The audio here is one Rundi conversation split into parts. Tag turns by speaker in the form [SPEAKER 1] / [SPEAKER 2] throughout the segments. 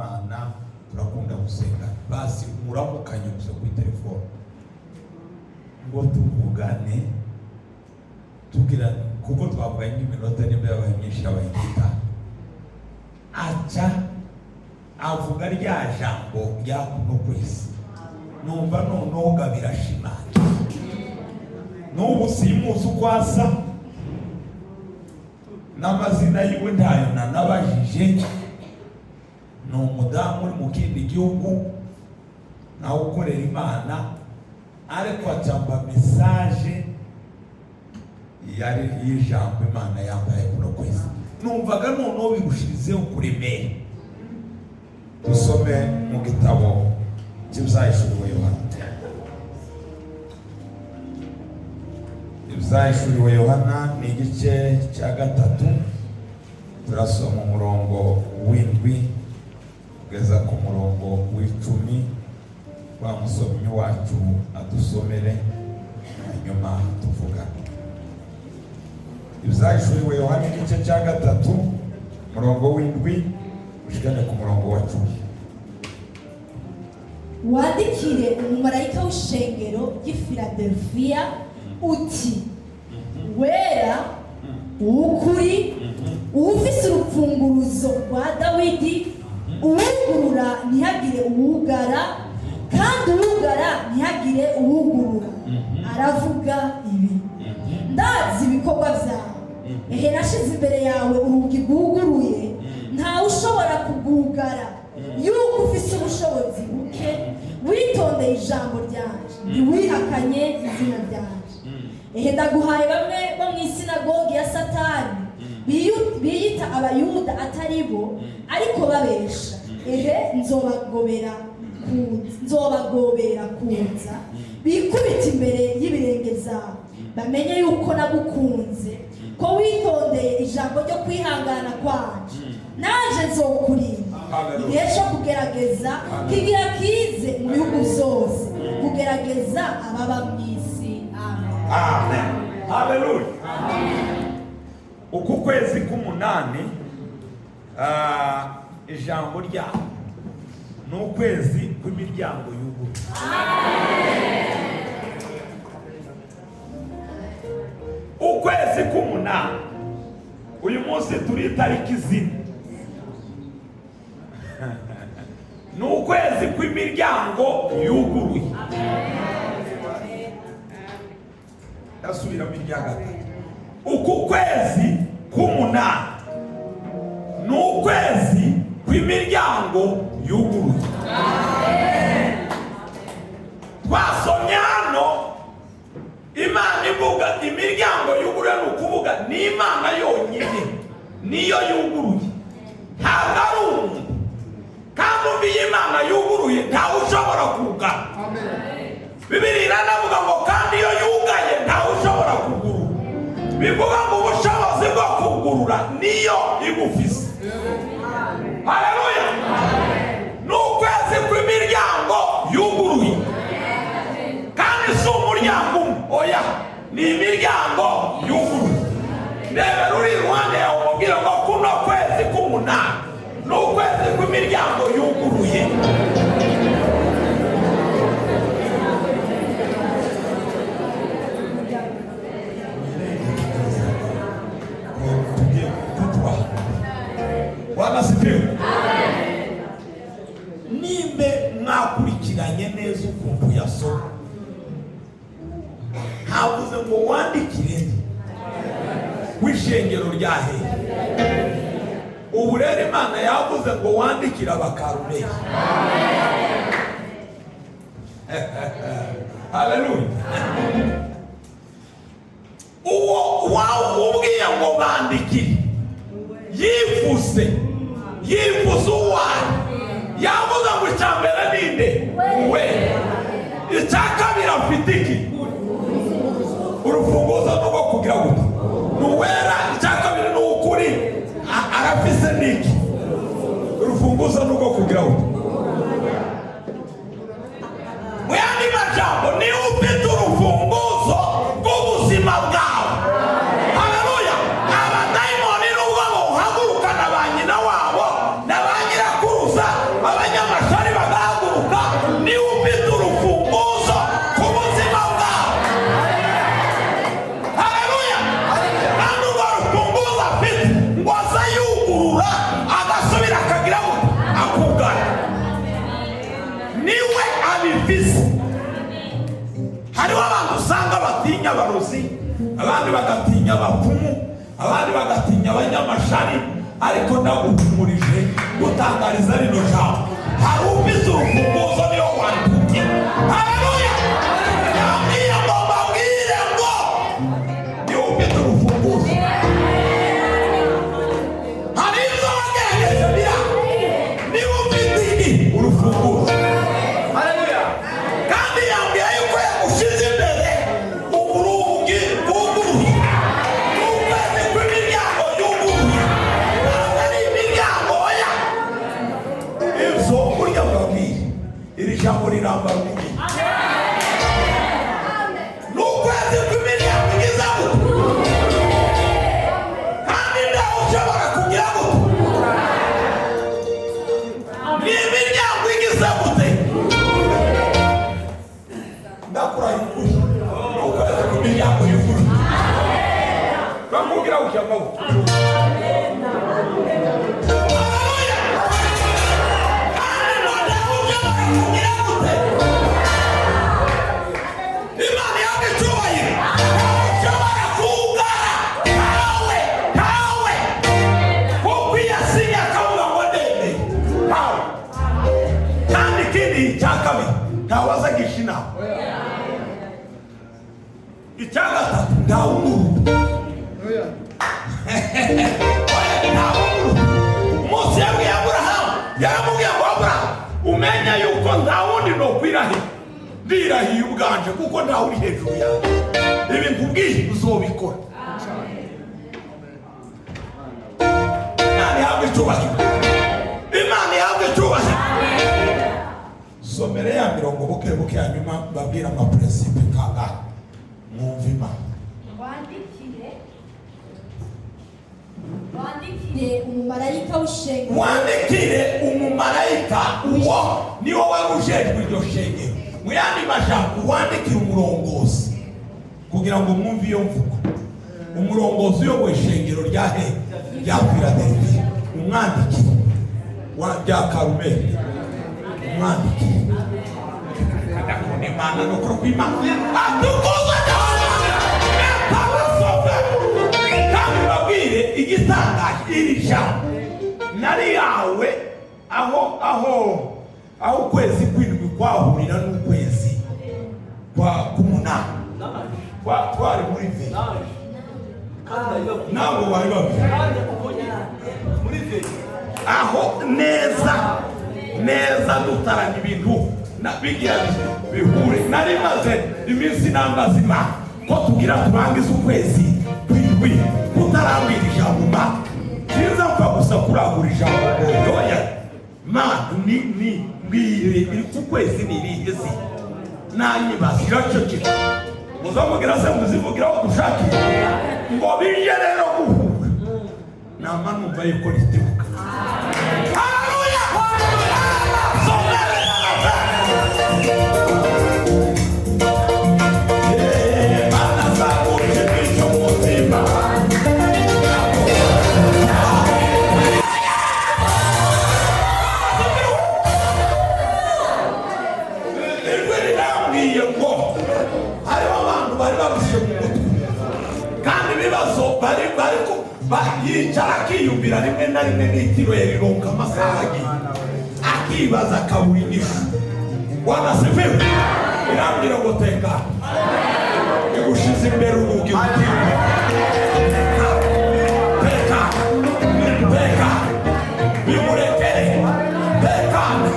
[SPEAKER 1] Imana, turakunda gusenga. Basi muramukanye gusa kuri telefone ngo tuvugane, tugira kuko twavuganye nk'iminota, nimba yabaye myinshi yabaye nk'itanu, aca avuga rya jambo rya kuno kwezi. Numva noneho ga birashimangira. N'ubu simuzi uko asa, n'amazina yiwe ntayo nanabajije. Ni umudamu uri mu kindi gihugu, nawe ukorera Imana, ariko acamba message yari y'ijambo Imana yambaye kuno kwezi. Numvaga noneho birushirizeho kuremera. Dusome mu gitabo cy'Ibyahishuriwe Yohana. Ibyahishuriwe Yohana ni igice cya 3, turasoma umurongo w'7 kugeza ku murongo w'10. Wa musomyi wacu adusomere, hanyuma tuvugane. Ibyahishuriwe Yohana igice cya 3, umurongo w'7 ushikane ku murongo wa 10.
[SPEAKER 2] Wandikire umumarayika w'ishengero ry'i Filadelfiya uti: "Wera, uw'ukuri, uwufise urupfunguruzo rwa Dawidi, uwugurura ntihagire uwugara, kandi uwugara ntihagire uwugurura, aravuga ibi: Ndazi ibikorwa byawe. Ehe, nashize imbere yawe urugi rwuguruye, ntawe ushobora kugugara, yuko ufise ubushobozi buke, witondeye ijambo ryanje, ntiwihakanye izina ryanje. Ehe, ndaguhaye bamwe bo mu isinagogi ya Satani, biyita Abayuda atari bo, ariko babesha. Ehe, nzobagobera kuza bikubita imbere y'ibirenge byawe, bamenye yuko nagukunze, ko witondeye ijambo ryo kwihangana kwanje. Naje nzokurinda
[SPEAKER 1] Hallelujah.
[SPEAKER 2] igihe cyo kugerageza kigira kize mu bihugu byose, kugerageza ababa mu isi. Amen.
[SPEAKER 1] Amen, haleluya. Uku kwezi k'umunani, ijambo ryaho ni ukwezi kw'imiryango yuguruye. Ukwezi k'umunani, uyu munsi turi itariki 4, ni ukwezi kw'imiryango yuguruye. Ndasubiramo irya gatatu: uku kwezi k'umunani ni ukwezi kw'imiryango yuguruye. Twasomye hano Imana ivuga imiryango yuguruye, ni ukuvuga ni Imana yonyine niyo yuguruye, ntabwo ari umuntu. Kandi umva, iyo Imana yuguruye ntawe ushobora kugara. Bibiri iranavuga ngo kandi iyo yugaye ntawe ushobora kugurura. Bivuga ngo ubushobozi bwo kugurura niyo igufise. Haleluya! Ni ukwezi kw'imiryango yuguruye, kandi si umuryango umwe, oya, ni imiryango yuguruye. Ndebera uri iruhande yawe, umubwira ngo kuno kwezi k'umunani ni ukwezi kw'imiryango yuguruye. Tugiye kutubaha. Bwana asifiwe. Nimbe mwakurikiranye neza ukuntu yasoma, havuze ngo wandikire nde w'ishengero rya hehe? Ubu rero Imana yavuze ngo wandikire Abakarumeli. Haleluya! Uwo wawubwiye ngo bandikire yivuze, yivuze uwayo. Yavuze ngo icya mbere ninde? We. Icya kabiri, afite iki? Urufunguzo ni urwo kugira gute? Ni uwera. Icya kabiri ni ukuri. Arafise niki? Urufunguzo ni urwo kugira gute? Mu yandi majambo, niba ufite urufunguzo rw'ubuzima bwawe, haleluya, abadayimoni nubwo bawuhagurukana ba nyina wabo na ba nyirakuruza abarozi, abandi bagatinya abapfumu, abandi bagatinya abanyamashari, ariko ndaguhumurije gutangariza rino jambo, hari ufite urufunguzo, niyo wantumye. Haleluya! Yambwiye ngo mbabwire ngo niwe ufite urufunguzo. Hari ibyo wagerageje bira, niba ufite iki urufunguzo. Kandi yambwiye yuko yagushize imbere urugi rwuguruye, n'ukwezi kw'imiryango yuguruye. Ntabwo ari imiryango, oya. Ibyo burya mbabwiye, iri jambo rirambara umubiri. N'ukwezi kw'imiryango igize gute, kandi ntawe ushobora kugira gute. Ni imiryango igize gute? Ndakurahiye ukuri, ni ukwezi kw'imiryango yuguruye. Bakubwira gutya amaboko. Haleluya! Kandi ngo ntawe ushobora kugira gute. Imana yawe icyubahiro. Ntawe ushobora kuwugara, ntawe, ntawe, kuko iyo asinye akavuga ngo ndemeye, ntawe. Kandi ikindi cya kabiri, ntawe azagisha inama. Icya gatatu, ntawe umuruta, ntawe umuruta. Umunsi yabwiye Aburahamu, yaramubwiye ngo: "Aburahamu, umenye yuko nta wundi nokwirahira, ndirahiye ubwanje, kuko ntawe uri hejuru yanjye. Ibi nkubwiye uzobikora." Imana ihabwe icyubahiro, Imana ihabwe icyubahiro. Somere ya mirongo buke buke, hanyuma mbabwire amaprincipe kangahe, mwumve Imana.
[SPEAKER 2] Wandikire umumarayika w'ishengero
[SPEAKER 1] Wandikire umumarayika, uwo niwo wari ujejwe iryo shengero. Mu yandi majambo, wandikire umurongozi, kugira ngo mwumve iyo mvugo. Umurongozi uyoboye ishengero rya he? Rya Filadelfiya. Umwandikire wa rya Karumeli, umwandikire. Ndakunda Imana, ni ukuri kw'Imana. Atukuzwe Jehova. Kandi babwire igitangaje, iri jambo nari yawe aho ukwezi kw'indwi kwahurira n'ukwezi kwa k'umunani. Twari muri vi ntabwo bari babiri aho neza neza, dutaranya ibintu bigira bihure. Nari maze iminsi nambazima ko tugira turangize ukwezi kw'indwi kutarambwira ijambo. Ma sinza mpfa gusa kurangura ijambo ngo yoya. Ma ni mbwire, iri ku kwezi ni irihe zi nanyibaza iraceceka. Muzamubwira se muzivugira aho dushakiye ngo bije rero guhura, nama numva yuko ritibuka. Haleluya! Somere Mana zagushimisha umutima. Ijwi rirambwiye ngo hariho abantu bari barushe mu mutwe, kandi ibibazo bari yicara akiyumvira rimwe na rimwe n'itiro rironka amasaha agiye, akibaza akabura inyishu. Bwana asifiwe. Irambwira ngo tekana, igushize imbere urugi rukinguye. Tekana, tekana, bimurekere, tekana.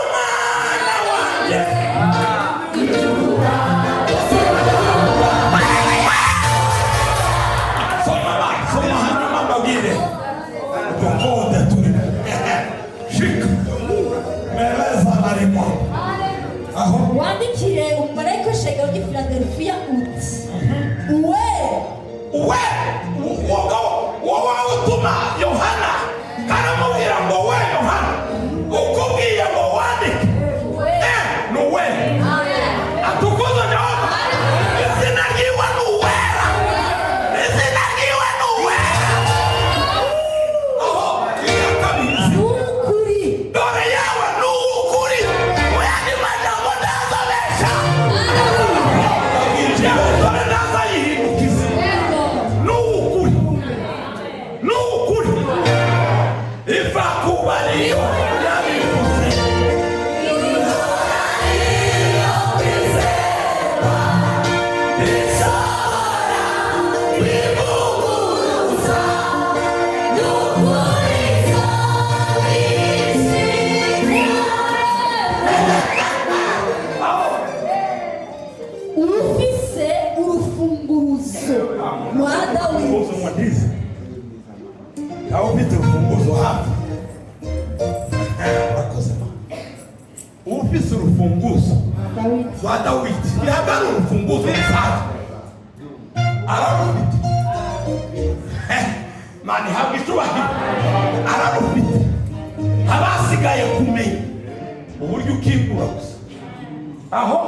[SPEAKER 1] Umwana wanjye. Soma soma, hanyuma mbabwire udukonde turimo. Shika meleza barimo aho.
[SPEAKER 2] Wandikire umumarayika w'ishengero ry'i Filadelfiya uti: "Uwe
[SPEAKER 1] We wowe utuma Yohana karamubwira ngo: we Yohana, ukubwiye ngo wandike ni uwe." Atukuzwe Jehova. Izina ryiwe ni Uwera, izina ryiwe ni Uwera. Aho iya kabiri.
[SPEAKER 2] W'ukuri
[SPEAKER 1] Dore yawe ni uw'ukuri. Mu yandi majambo, Aho ufite urufunguzo hafi. Urakoze ma. Ufise urufunguzo
[SPEAKER 2] Dawidi.
[SPEAKER 1] rwa Dawidi, ntabwo ari urufunguzo rusanzwe, ararufite. Mani habwa icubahiro, ararufite. Abasigaye kumenya uburyo ukingura gusa aho.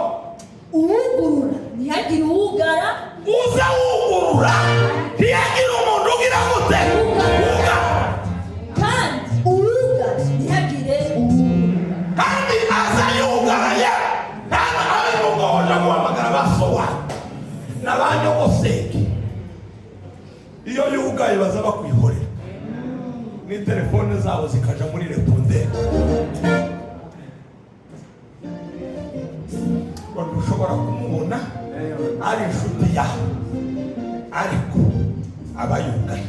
[SPEAKER 2] Uwugurura ntihagire uwugara.
[SPEAKER 1] Uza wugurura, ntiyagire umuntu ugira gute? Uga.
[SPEAKER 2] Kandi uwugara ntihagire uwugurura.
[SPEAKER 1] Kandi aza yugaraye, kandi abe nubwo waje guhamagara basowa na ba nyogosenge, iyo yugaye baza bakwihorera, ni telefone zabo zikaja muri répondeur. Wari ushobora kumubona ari inshuti yawe, ariko aba yugaye.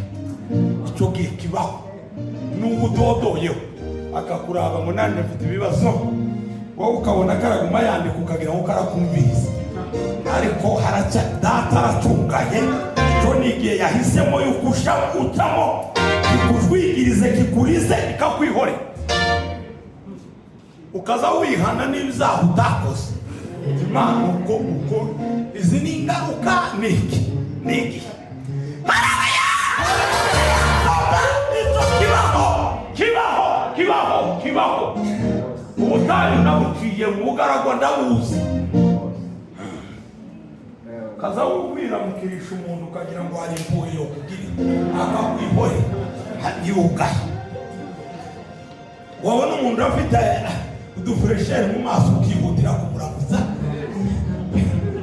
[SPEAKER 1] Icyo gihe kibaho n'ubu udodoyeho akakuraba ngo nanjye mfite ibibazo, wowe ukabona karaguma yandika, ukagira ngo karakumviriza, ariko haracya data aratunganye. Icyo ni igihe yahisemo yuko ucamo kikujwigirize, kikurize, ikakwihorera, ukaza wihana n'ibyaha utakoze. Imana uko izi ni ingaruka, ni iki? Ni igihe. Icyo kibaho, kibaho, kibaho, kibaho. Ubutayu nabuciye mu bugaragwa, ndabuzi. Kaza wiramukirisha umuntu, ukagira ngo hari impuhwe yo kugira, akakwihorera yugaye. Wabona umuntu afite udufuresheri mu maso, ukihutira kumuramutsa,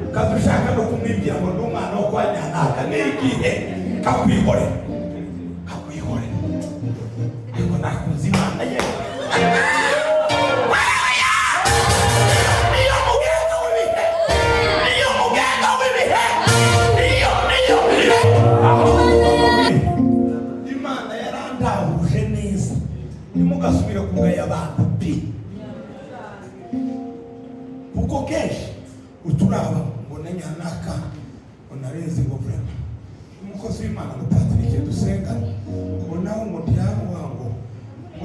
[SPEAKER 1] ukaza ushaka no kumwibwira ngo ndi umwana wo kwa nyanaka. Ni igihe kakwihorera, kakwihorera. Ariko nakunze Imana ye. Niyo mugenga w'ibihe, niyo mugenga w'ibihe, niyo niyo niyo aho. Imana yarandahuje neza. Ntimugasubire kugaya abantu pi, kuko kenshi uturaba ngo na nyanaka ngo narenze, ngo vraiment umukozi w'Imana, ngo Patrick dusenga, ngo nawe ngo ntiyaruha, ngo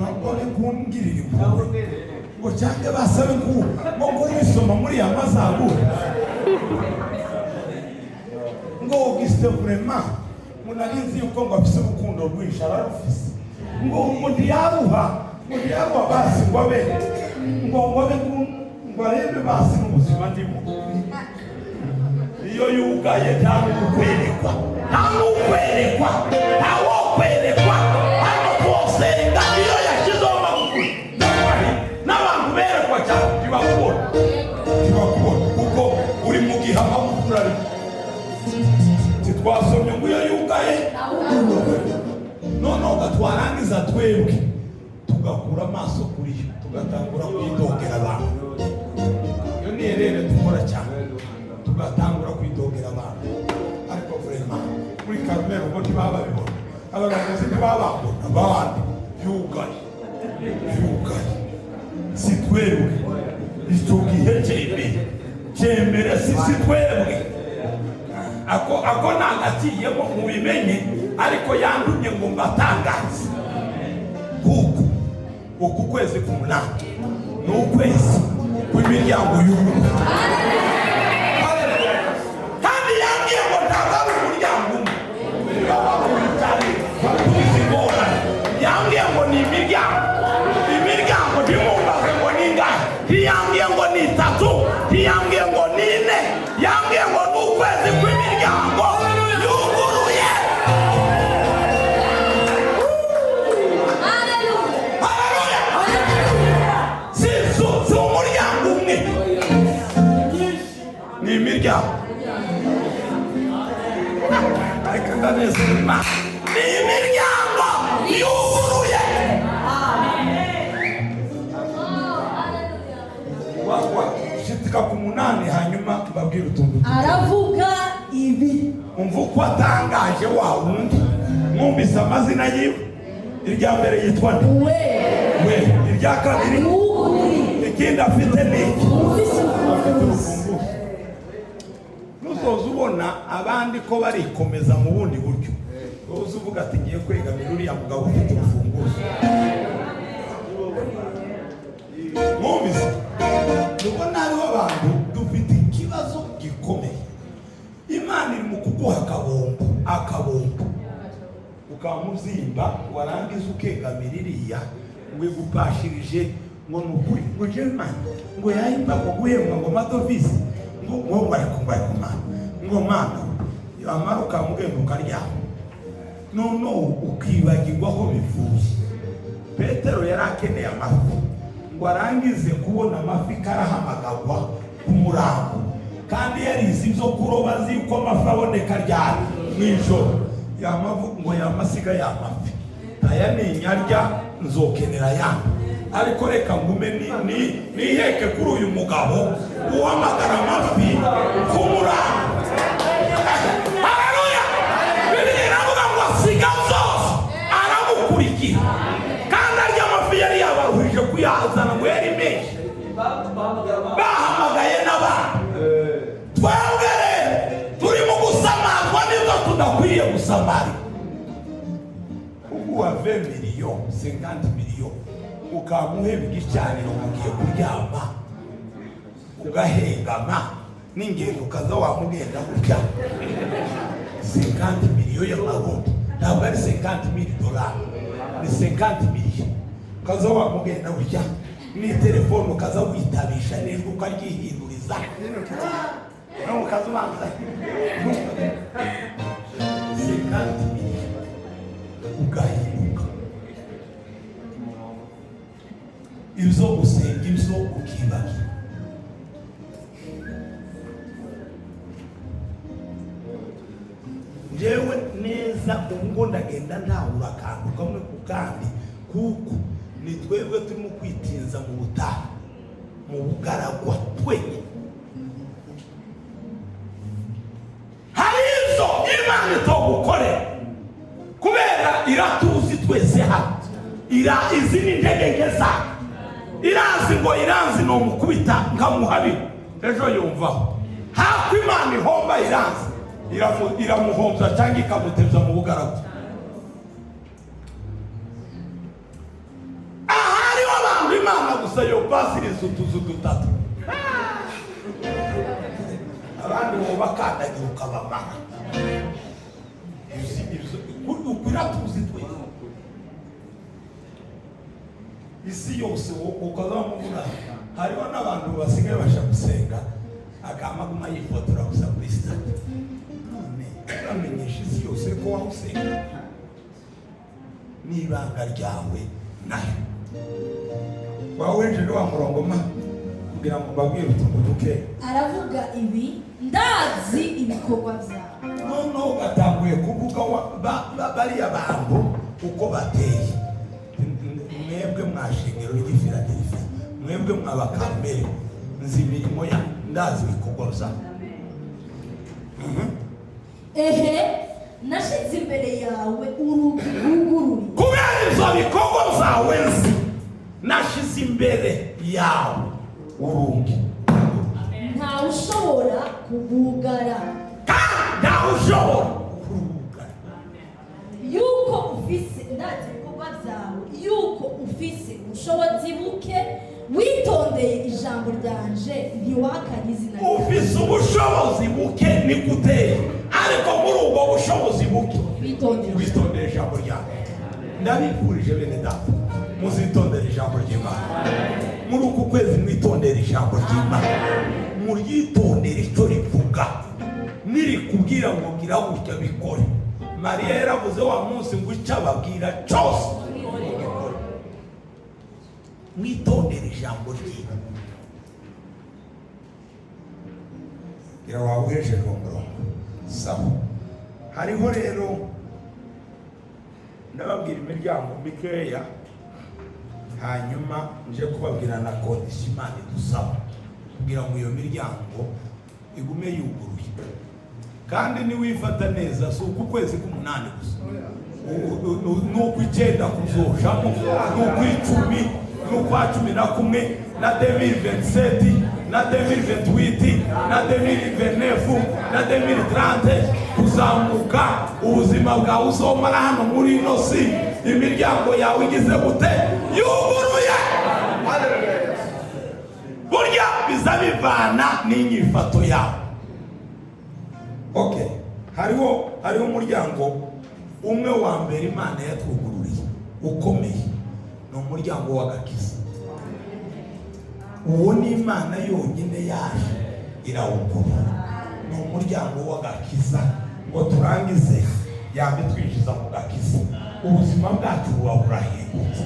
[SPEAKER 1] agore kungirira impuhwe, ngo cyangwa basabe ngo wisoma muri ya mazaburi, ngo Augustin vraiment ngo narinzi yuko ngo afise urukundo rwinshi, ararufise, ngo ntiyaruha, ngo ntiyaruha basi, ngo abe ngo abe ngo arebe basi n'ubuzima ndimo. Iyo yugaye nta n'ukwerekwa, nta n'ukwerekwa, nta wokwerekwa hano kusenga. Iyo yashyizeho amaguru, n'abantu berekwa cyane ntibakubona, ntibakubona, kuko uri mu gihe amagufuri ari. Ntitwasomye ngo iyo yugaye? Noneho twarangiza twebwe tugakura amaso kuri yo, tugatangura kwidogera abantu. Iyo ni erreur dukora cyane, tugatangura kwidogera abantu. Ariko vraiment muri Karumeli ubwo ntibaba babibona, abarongozi ntibaba babona abandi. Yugaye, yugaye, si twebwe. Icyo gihe cyembere cyembere, si twebwe. Ako nagaciyemo mubimenye, ariko yandumye ngo mbatangaze kuko uku kwezi k'umunani ni ukwezi kw'imiryango y'ubumwe. Kandi yambwiye ngo ntabwo ari umuryango umwe babahuye cyane batuzi ingorane, yambwiye ngo ni imiryango, imiryango. Ntimumbaze ngo ni ingahe, ntiyambwiye ngo ni itatu, ntiyambwiye ngo ni ine, yambwiye ngo ni ukwezi kw'imiryango yuguruye. Haleluya! Si umuryango umwe, ni imiryango. Ariko ndanezerewe Imana, ni imiryango yuguruye. Wa shitika ku munani, hanyuma mbabwire utuntu.
[SPEAKER 2] Aravuga ibi.
[SPEAKER 1] Umva uko atangaje wa wundi. Mwumvise amazina yiwe: irya mbere yitwa nde?
[SPEAKER 2] We.
[SPEAKER 1] We. Irya kabiri?
[SPEAKER 2] Uwugurura.
[SPEAKER 1] Ikindi afite ni iki?
[SPEAKER 2] Ufise
[SPEAKER 1] Afite
[SPEAKER 2] urufunguzo.
[SPEAKER 1] urufunguzo. Nusoza ubona abandi ko barikomeza mu bundi buryo. Wowe uzi uvuga ati ngiye kwegamira uriya mugabo ufite urufunguzo. Mwumvise? Mubona hariho abantu dufite ikibazo gikomeye. Imana iri mu kuguha akabombo, akabombo ukamubyimba, warangiza ukegamira iriya ngo igupashirije, ngo ni ukuri, ngo jewe Imana ngo yahimba, ngo guhembwa, ngo amadovize, ngo ariko ngo ariko Mana, ngo Mana, yamara ukamugenda ukaryama, noneho ukibagirwa aho bivuye. Petero yari akeneye amafi, ngo arangize kubona amafi karahamagagwa ku murambo, kandi yarize ibyo kuroba, azi yuko amafi aboneka ryari? Mu ijoro. Yamavu ngo yamasiga ya mafi aya ninyarya nzokenera yandi, ariko reka ngume niheke kuri uyu mugabo uhamagara amafi ku murambo. Haleluya! Bibiliya iravuga ngo asiga zose aramukurikira, kandi arya amafi yari yabaruhije kuyazana, ngo yari menshi, bahamagaye n'abandi. Twebwe rero turimo gusamazwa n'ibyo tudakwiriye gusamarira. Uguha 20 miliyo, 50 miliyo, ukamuheba igicaniro, mugiye kuryama ugahengama n'ingendo, ukaza wamugenda gutya. 50 miliyo y'amarundi, ntabwo ari 50 mille dolari, ni 50 miliyo. Ukaza wamugenda gutya, ni telefone ukaza witabisha n'ijwi ukaryihinduriza, nawe ukaza ubanza 50 miliyo ugahinduka, ibyo gusenga ibyo ukibagira. Njyewe neza ubwo ndagenda ntahura akantu kamwe ku kandi, kuko ni twebwe turimo kwitinza mu butayu, mu bugaragwa twenyine. Hari izo Imana itogukorera kubera iratuzi twese hano, ira izi ni intege nke zacu. Irazi ngo iranzi ni umukubita nkamuhabira ejo yumvaho hako Imana ihomba, iranzi iramuhombya cyangwa ikamuteza mu bugaragwa. Ahariho abantu Imana gusa yopasiriza utuzu dutatu, abandi bo bakandagira ukabamara. Ukwira tuzi twese isi yose ukazamuvuga. Hariho n'abantu basigaye basha gusenga, akamaguma yifotora gusa kuri statut. None uramenyesha isi yose ko wawusenga n'ibanga ryawe nayo wawenjeje wa murongo ma kugira ngo mbabwire utuntu duke.
[SPEAKER 2] Aravuga ibi: ndazi ibikorwa byawe.
[SPEAKER 1] Noneho ugatanguye kuvuga bariya bantu uko bateye. Mwebwe mwashengero ry'i Philadelphia, mwebwe mwabakamere, nzi imirimo ya, ndazi ibikorwa byawe.
[SPEAKER 2] Ehe, nashize imbere yawe urugi rwuguruye.
[SPEAKER 1] Kubera ibyo bikorwa byawe nzi, nashize imbere yawe urugi
[SPEAKER 2] ntawe ushobora kugugara.
[SPEAKER 1] Kandi ntawe ushobora kurugara.
[SPEAKER 2] Yuko ufise, ndazi ibikorwa byawe, yuko ufise ubushobozi buke, witondeye ijambo ryanje, ntiwakanye izina ryawe.
[SPEAKER 1] Ufise ubushobozi buke, ni guteye, ariko muri ubwo bushobozi buke
[SPEAKER 2] witondeye
[SPEAKER 1] witondere ijambo ryawe. Ndabifurije bene data, muzitondere ijambo ry'Imana muri uku kwezi. Mwitondere ijambo ry'Imana, muryitondere icyo rivuga. Nirikubwira ngo gira gutya, bikore. Mariya yaravuze wa munsi ngo icyo ababwira cyose mugikore. Mwitondere ijambo ry'Imana. Gira wawe uhejeje uwo murongo, sawa. Hariho rero ndababwira imiryango mikeya, hanyuma nje kubabwira na condition Imana idusaba kugira ngo iyo miryango igume yuguruye. Kandi niwifata neza, si uku kwezi k'umunani gusa, ni ukw'icyenda kuzojamo, ni ukw'icumi, ni ukwa 11 na 2027. na 2028 na 2029 na 2030 kuzamuka. Ubuzima bwawe uzomara hano muri ino si, imiryango yawe igize gute? Yuguruye. Burya biza bivana n'inyifato yawe. Okay, hariho umuryango umwe wa mbere Imana yatwugururiye ukomeye, ni umuryango w'agakiza. Uwo ni Imana yonyine yaje irawugurura. Ni umuryango w'agakiza. Ngo turangize, yabitwinjiza mu gakiza, ubuzima bwacu buba burahindutse.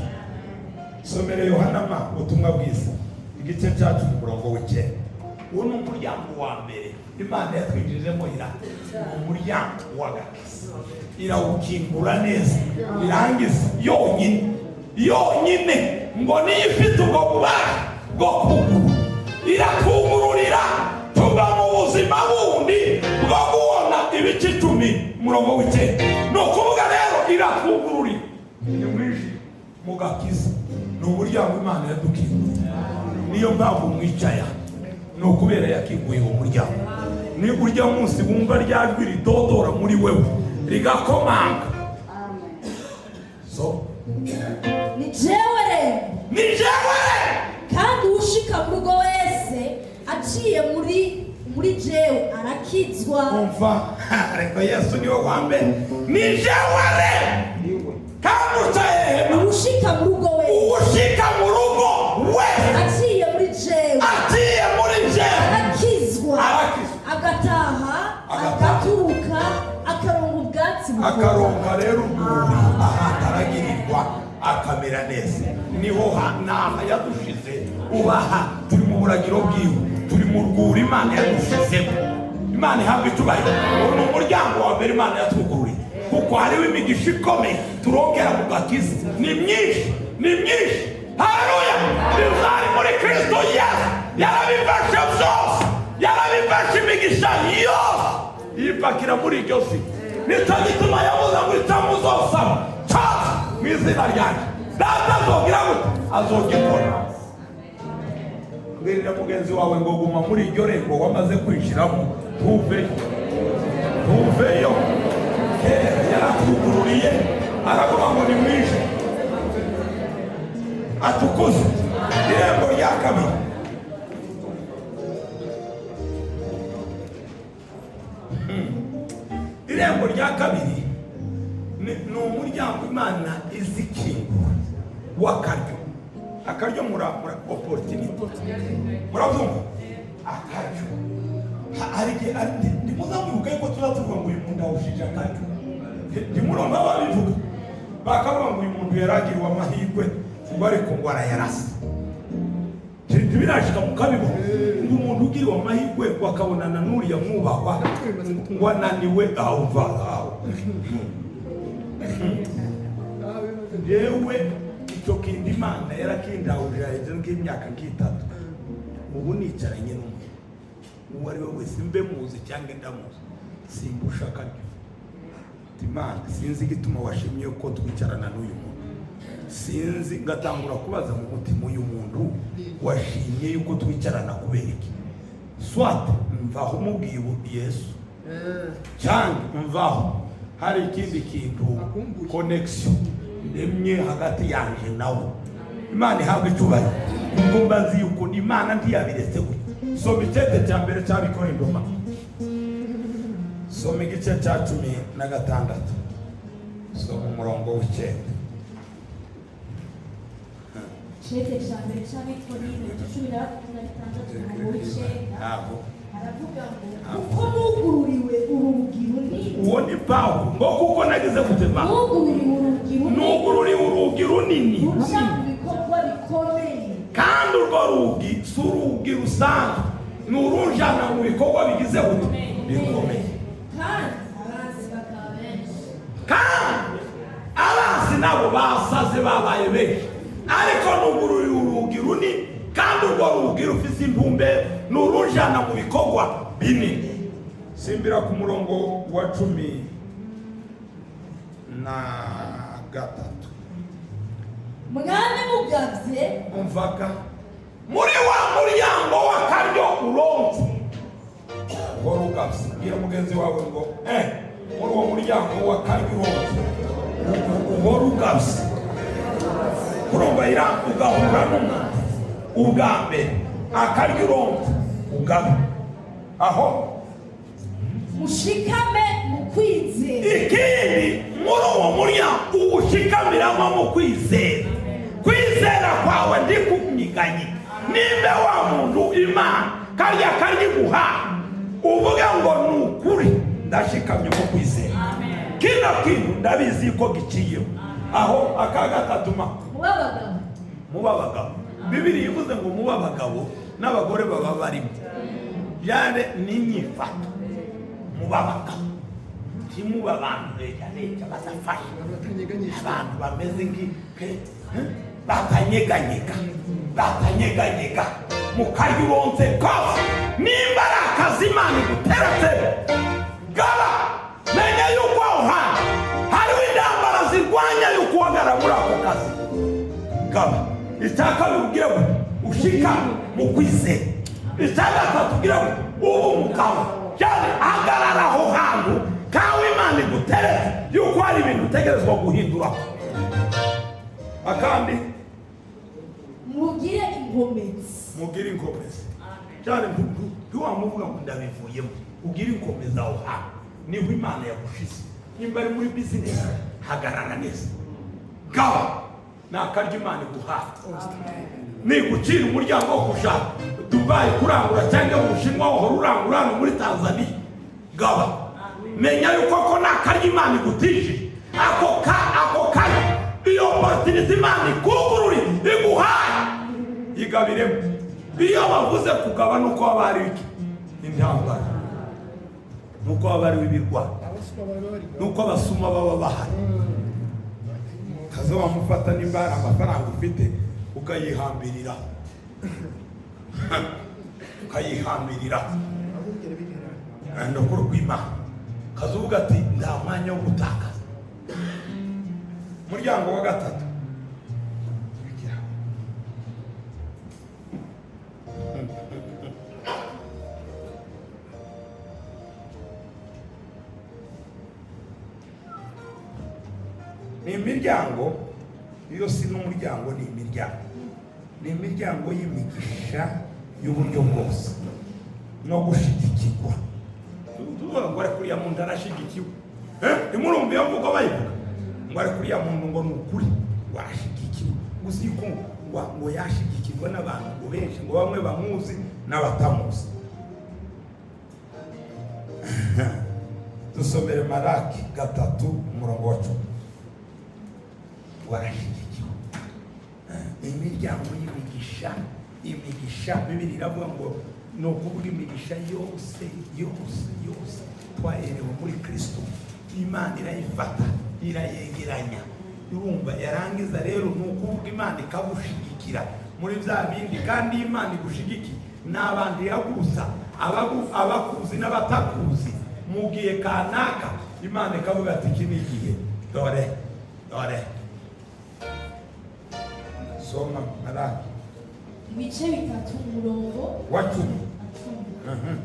[SPEAKER 1] Somere Yohana ma ubutumwa bwiza, igice cyacu, mu murongo w'icyenda. Uwo ni umuryango wa mbere Imana yatwinjijemo, ira ni umuryango w'agakiza, irawukingura neza, irangiza yonyine yonyine, ngo niyo ifite ubwo bubasha bwo kugura, iratwugururira tuva mu buzima bundi bwo kubona. Ibice 10, umurongo w'icyenda. Ni ukuvuga rero iratwugururira, ni mwinshi mu gakiza. Ni umuryango Imana yadukinguriye. Niyo mpamvu mwicaye, ni ukubera yakinguye uwo muryango. Ni urya munsi wumva rya jwi ridodora muri wewe, rigakomanga, so
[SPEAKER 2] Ni jewe rembo.
[SPEAKER 1] Ni jewe.
[SPEAKER 2] Kandi ushika mu rugo wese aciye muri jewe arakizwa.
[SPEAKER 1] Umva, ariko Yesu niwe wa mbere. Ni jewe rembo, kandi uca hehe?
[SPEAKER 2] Ushika mu rugo wese.
[SPEAKER 1] Ushika mu rugo wese.
[SPEAKER 2] Aciye muri jewe.
[SPEAKER 1] Aciye muri jewe.
[SPEAKER 2] Arakizwa.
[SPEAKER 1] Arakizwa.
[SPEAKER 2] Agataha.
[SPEAKER 1] Agataha.
[SPEAKER 2] Agaturuka, akaronga ubwatsi butotahaye.
[SPEAKER 1] Akaronka rero urwuri ahantu aragirirwa, akamera neza. Niho naha yadushize ubaha. Turi mu buragiro bwiwe, turi mu rwuri Imana yadushizemo. Imana ihabwa icyubahiro. Uwo ni umuryango wa mbere Imana yatwugururiye, kuko hariho imigisha ikomeye turongera mu gakiza. Ni myinshi, ni myinshi. Haleluya! Bizari muri Kristo Yesu yarabifashe byose, yarabifashe, imigisha yose yipakira muri iryo si. Nicyo gituma yavuze ngo icyo muzosaba cyose mu izina ryanjye, Data azogira gute? Azogikora. Mbwirira mugenzi wawe ngo guma muri iryo rembo wamaze kwinjiramo, ntuveyo, ntuveyo. Kera yaratwugururiye, aravuga ngo ni mwinshi atukuze. Irembo rya kabiri. Irembo rya kabiri ni umuryango Imana izikingura w'akaryo. Akaryo mura opportunity, murabyumva? Akaryo. Hari igihe ntimuzamwibuka yuko tuba tuvuga ngo uyu muntu awushije akaryo. Ntimurumva babivuga, bakavuga ngo uyu muntu yaragiriwe amahirwe, ngo ariko ngo arayarasa. Ntibirashika mukabibona ngo umuntu ugiriwe amahirwe ngo akabonana n'uriya mwubahwa, ngo ananiwe awumva aho. Yewe, icyo kindi Imana yarakindahurira hejuru nk'imyaka nk'itatu. Ubu nicaranye n'umuntu uwo ari we wese, mbe muzi cyangwa ndamuzi, simbusha akaryo. Imana, sinzi igituma washimye ko twicarana n'uyu muntu, sinzi. Ngatangura kubaza mu mutima: uyu muntu washimye yuko twicarana kubera iki? Soit mvaho umubwiye ubu Yesu, cyangwa mvaho hari ikindi kintu, connection ndemye hagati yanjye nawe. Imana ihabwa icyubahiro, kuko mba nzi yuko Imana ntiyabiretse gutya. Soma icyete cya mbere cy'Abakorinto, soma igice cya 16, soma umurongo w'icyenda.
[SPEAKER 2] Icete ca mbere c'Abakorinto, igice 16, umurongo w'icenda.
[SPEAKER 1] Ntabwo.
[SPEAKER 2] Aravuga ngo kuko nugururiwe urugi runini.
[SPEAKER 1] Uwo ni Pawulo. Ngo kuko nagize gutema.
[SPEAKER 2] Nugururiwe urugi runini.
[SPEAKER 1] Nugururiwe urugi runini.
[SPEAKER 2] Ruca mu bikorwa bikomeye.
[SPEAKER 1] Kandi urwo rugi si urugi rusanzwe, ni urujana mu bikorwa bigize gute? Bikomeye.
[SPEAKER 2] Kandi abansi bakaba benshi.
[SPEAKER 1] Kandi abansi nabo basaze, babaye benshi, ariko nugururiwe urugi runini, kandi urwo rugi rufise intumbero, ni urujana mu bikorwa binini. Simbira ku murongo wa 13.
[SPEAKER 2] Mwami mugavye.
[SPEAKER 1] Umvaga. Muri wa muryango w'akaryo uronse, uhora ugabye. Bwira mugenzi wawe ngo muri uwo muryango w'akaryo uronse uhora ugabye. Urumva ira ugahura n'umuntu ubwa mbere, akaryo uronse ugabe aho.
[SPEAKER 2] Mushikame mu kwizera.
[SPEAKER 1] Ikindi, muri uwo muryango uwushikamiramo mu kwizera. Kwizera kwawe ndikunyiganye. Nimba wa muntu Imana karya karya iguha, uvuga ngo ni ukuri ndashikamye mu kwizera, kino kintu ndabizi ko giciyeho aho. Aka gatatu ma?
[SPEAKER 2] Muba abagabo.
[SPEAKER 1] Muba abagabo. Bibiri ivuze ngo muba abagabo, n'abagore baba barimo, yane n'inyifato. Muba abagabo, ntimuba abantu leta leta badafasha, abantu bameze batanyeganyega, batanyeganyega mu karyo uronse kose. Nimba ari akazi Imana iguteretse, gaba. Menya yuko aho hantu hariho intambara zirwanya yuko uhagarara muri ako kazi. Gaba. Icya kabiri, ubwire ngo ushika mu kwizera. Icya gatatu, ubwire ngo ubu umugabo cyane, hagarara aho hantu kawe Imana iguteretse, yuko hari ibintu utegerezwa guhinduraho. Akandi?
[SPEAKER 2] Mugire inkomezi.
[SPEAKER 1] Mugire inkomezi cyane. Ntiwamuvuga ngo ndabivuyemo. Ugire inkomezi aho hantu niho Imana yagushize. Nimba ari muri bizinesi, hagarara neza, gaba. Ni akaryo Imana iguhaye. Nigucira umuryango wo kuja Dubayi kurangura, cyangwa mu Bushinwa wahora urangura hano muri Tanzania, gaba. Menya yuko ko ni akaryo Imana igutishije. Ako karyo, iyo opportunity Imana ikugururiye, iguhaye, igabiremo. Iyo bavuze kugaba, nuko haba hariho iki? Intambara, nuko haba hariho ibirwano, nuko abasuma baba bahari. Kaza wamufata, nimba hari amafaranga ufite, ukayihambirira, ukayihambirira ndakora kw'Imana. Kaza uvuga ati nta mwanya wo gutakaza. Umuryango wa gatatu. Ni imiryango. Iyo si n'umuryango, ni imiryango, ni imiryango y'imigisha y'uburyo bwose no gushigikirwa. Tuvuga ngo ari kuriya muntu arashigikiwe. Ntimurumva iyo mvugo bayivuga ngo ari kuriya muntu, ngo ni ukuri ngo arashigikiwe gusa, yuko ngo yashigikirwa n'abantu ngo benshi, ngo bamwe bamuzi n'abatamuzi. Dusomere Maraki 3 umurongo wa 10. Ngo arashyigikiwe. Imiryango y'imigisha. Imigisha, Bibiri iravuga ngo ni ukuvuga imigisha yose yose yose twaherewe muri Kristo, Imana irayifata, irayegeranya. Urumva, yarangiza rero, ni ukuvuga Imana ikagushigikira muri bya bindi. Kandi iyo Imana igushigikiye, ni abantu iragusa, abakuzi n'abatakuzi. Mu gihe kanaka Imana ikavuga ati iki ni igihe, dore dore. Soma Malaki.
[SPEAKER 2] Ibice 3, umurongo
[SPEAKER 1] wa 10.
[SPEAKER 2] Wa 10.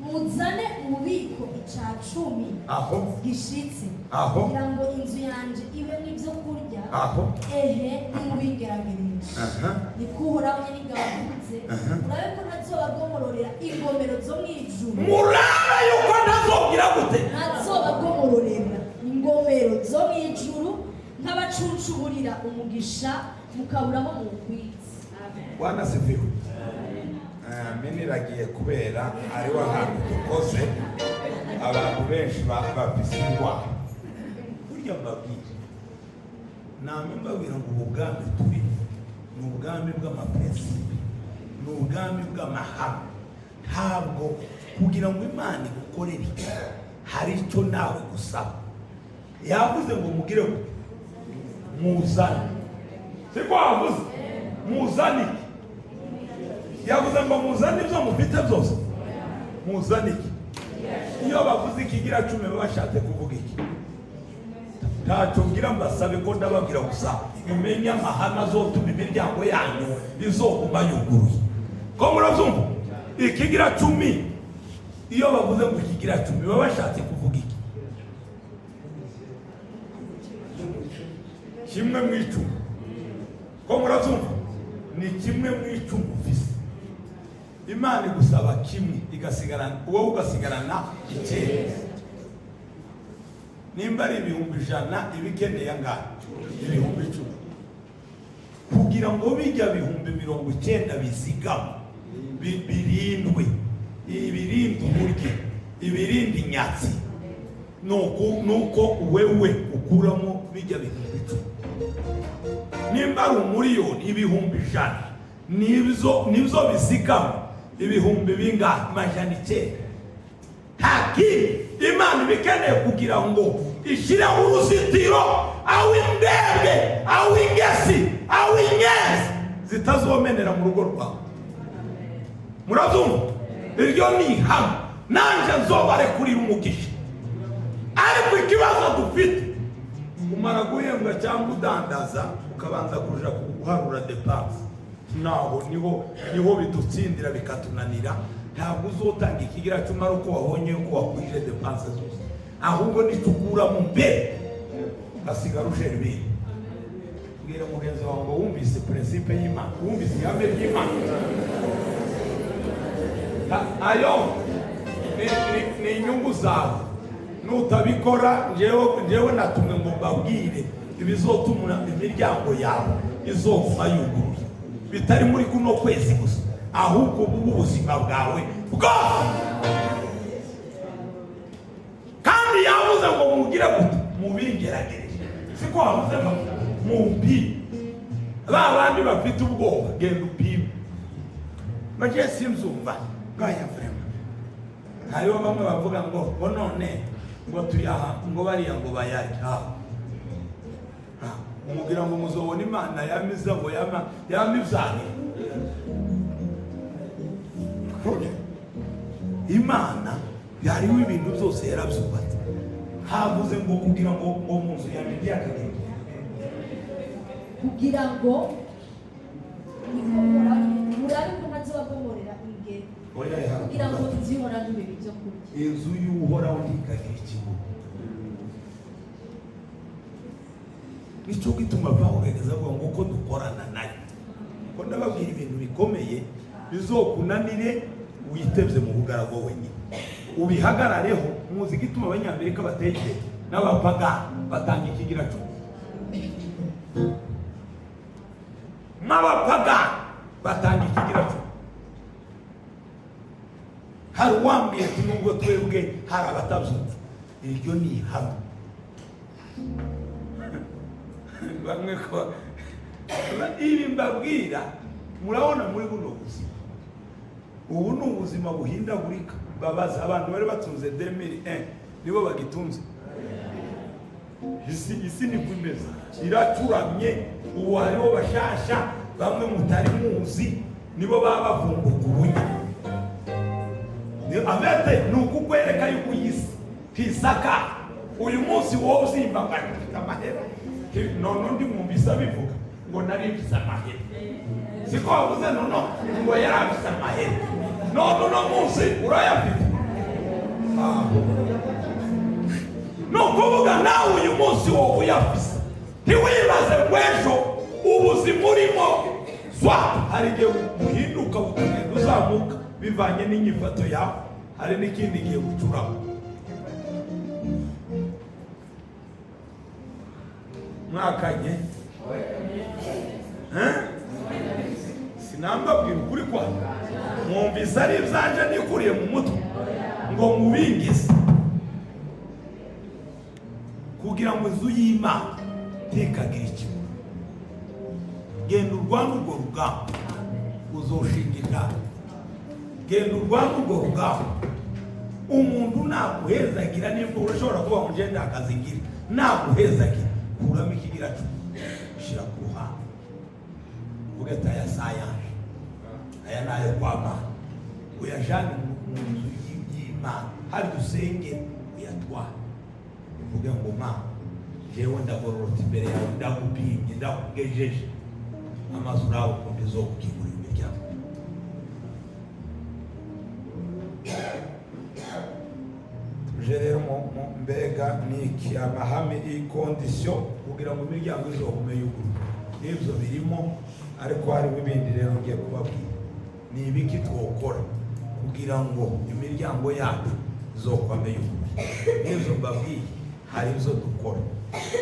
[SPEAKER 2] Muzane ububiko ica cumi
[SPEAKER 1] Aho.
[SPEAKER 2] gishitse,
[SPEAKER 1] Aho.
[SPEAKER 2] kugira ngo inzu yanje ibemo ibyo kurya.
[SPEAKER 1] Aho.
[SPEAKER 2] Ehe, nimubingeragereshe, niko Uhoraho Nyeningabo avuze, murabe ko ntazobagomororera ingomero zo mu ijuru.
[SPEAKER 1] Murabe yuko ntazobwira gute?
[SPEAKER 2] Ntazobagomororera ingomero zo mu ijuru, nk'abacunshuburira umugisha, mukaburamo mu bukwiza.
[SPEAKER 1] Bwana sifiwe. Mimi niragiye kubera hariho ahantu dukoze, abantu benshi bafise indwara. Burya mbabwire, namwe mbabwira ngo ubu bwami turimo ni ubwami bw'amaprincipe, ni ubwami bw'amahame. Ntabwo kugira ngo Imana igukorere iki, hari icyo nawe gusaba. Yavuze ngo mugire ngo muzane, siko wavuze muzane iki? Yavuze ngo muzane ibyo mufite byose. Muzane iki? Iyo bavuze ikigira cumi, baba bashatse kuvuga iki? Ntacyo ngira mbasabe ko ndababwira gusa mumenye amahame azotuma imiryango yanyu izoguma yuguruye. Ko murabyumva? Ikigira cumi, iyo bavuze ngo ikigira cumi baba bashatse kuvuga iki? Kimwe mu icumi. Ko murabyumva? Ni kimwe mu icumi ufise. Imana igusaba kimwe, igasigarana wowe ugasigarana icyenda. Nimba ari 100,000 ibikeneye angahe? 10,000. Kugira ngo bijya 90,000 bizigama, birindwe, ibirinde uburye, ibirinde inyatsi, nuko wewe ukuramo bijya 10,000. Nimba ari 1,000,000, 100,000 nibyo bizigama ibihumbi bingahe? 900. Nta kindi Imana ibikeneye kugira ngo ishyireho uruzitiro aho imbebwe, aho ingesi, aho inyenzi zitazomenera mu rugo rwawe. Murabyumva? Iryo ni ihame. Nanjye nzobarekurira umugisha. Ariko ikibazo dufite, umara guhembwa cyangwa udandaza ukabanza kuja guharura dépenses, naho niho bidutsindira bikatunanira. Ntabwo uzotanga ikigira cumi ari uko wabonye yuko wakwije dépenses zose, ahubwo nicyo ukuramo mbere ugasigara ujera ibindi. Bwira mugenzi wawe ngo wumvise principe y'Imana, wumvise ihame ry'Imana. Ayo ni inyungu zawe. Nutabikora, njyewe natumwe ngo mbabwire ibizotuma imiryango yawe izoguma yuguruye, bitari muri kuno kwezi gusa, ahubwo buba ubuzima bwawe bwose. Kandi yavuze ngo mugire gute? Mubingeragereje. Siko wavuze ngo mupime? Ba bandi bafite ubwoba, genda upime. Bagiye simzumva bwaya vraiment. Hariho bamwe bavuga ngo none ngo tuyaha ngo bariya ngo bayarye. Ah, umubwira ngo muzobona Imana yamiza ngo yama yamibyanire. Imana yariho ibintu byose yarabyubatse. Havuze ngo kugira ngo mu nzu yanjye ntihakagire
[SPEAKER 2] Kugira ngo niko murabe ko ntazobagomorera ingero,
[SPEAKER 1] Oya,
[SPEAKER 2] kugira ngo inzu y'Uhoraho ntibebe ibyo kurya.
[SPEAKER 1] Inzu y'Uhoraho ntikagira ikibuga. Nicyo gituma Pawulo yageze avuga ngo uko dukorana nayo. Ko ndababwira ibintu bikomeye bizokunanire witebye mu bugaragu wenyine, ubihagarareho. Muzi igituma Abanyamerika batekeye n'abapagani batanga ikigira cumi? N'abapagani batanga ikigira cumi. Hari uwambwiye ati nubwo twebwe hari abatabyumva, iryo ni ihame. Bamwe ko ibi mbabwira, murabona muri buno buzima, ubu ni ubuzima buhindagurika. Babaza abantu bari batunze 2001, nibo bagitunze. Isi niko imeze, iracuramye. Ubu hariho bashasha bamwe mutari muzi, nibo baba bavumbuka ubunya. Amete ni ukukwereka yuko iyi si ntisaka. Uyu munsi wowe uzimba ngo mfite amahera, none undi mwumvise abivuga ngo nari mfise amahera. Siko wavuze? Nono ngo yari afise amahera, none uno munsi urayafite. Ah. Ni ukuvuga nawe uyu munsi wowe uyafise, ntiwibaze ngo ejo ubuzima urimo zwa hari igihe buhinduka bukagenda uzamuka bivanye n'inyifato yawe, hari n'ikindi gihe bucuramo. Mwakanye. Eh? Sinambabwira ukuri kwayo, mwumvise ari ibyanje nikuriye mu mutwe ngo mubingize kugira ngo inzu y'Imana ntikagire ikibuno. Genda urwane urwo rugamba, uzoshinga intara. Genda urwane urwo rugamba. Umuntu naguhezagira, nimba urashobora kuba ngo ngende akazi ngira, naguhezagira kuramo ikigira cumi, ushyira ku ruhande, uvuge ati aya si ayanje, aya ni ayo kwa Mana, uyajane mu nzu y'Imana hari usengera, uyatware, uvuge ngo Mana Jewe ndagororotse imbere yawe, ndagupimye, ndakugejeje amazu, nawe ukuntu izokukingurira imiryango. Tuje rero mbega ni iki amahame, i condition kugira ngo imiryango izogume yuguruye? N'ibyo birimo, ariko harimo ibindi rero ngiye kubabwira. Ni ibiki twokora kugira ngo imiryango yacu izokwame yuguruye? N'ibyo mbabwiye, hari ibyo dukora.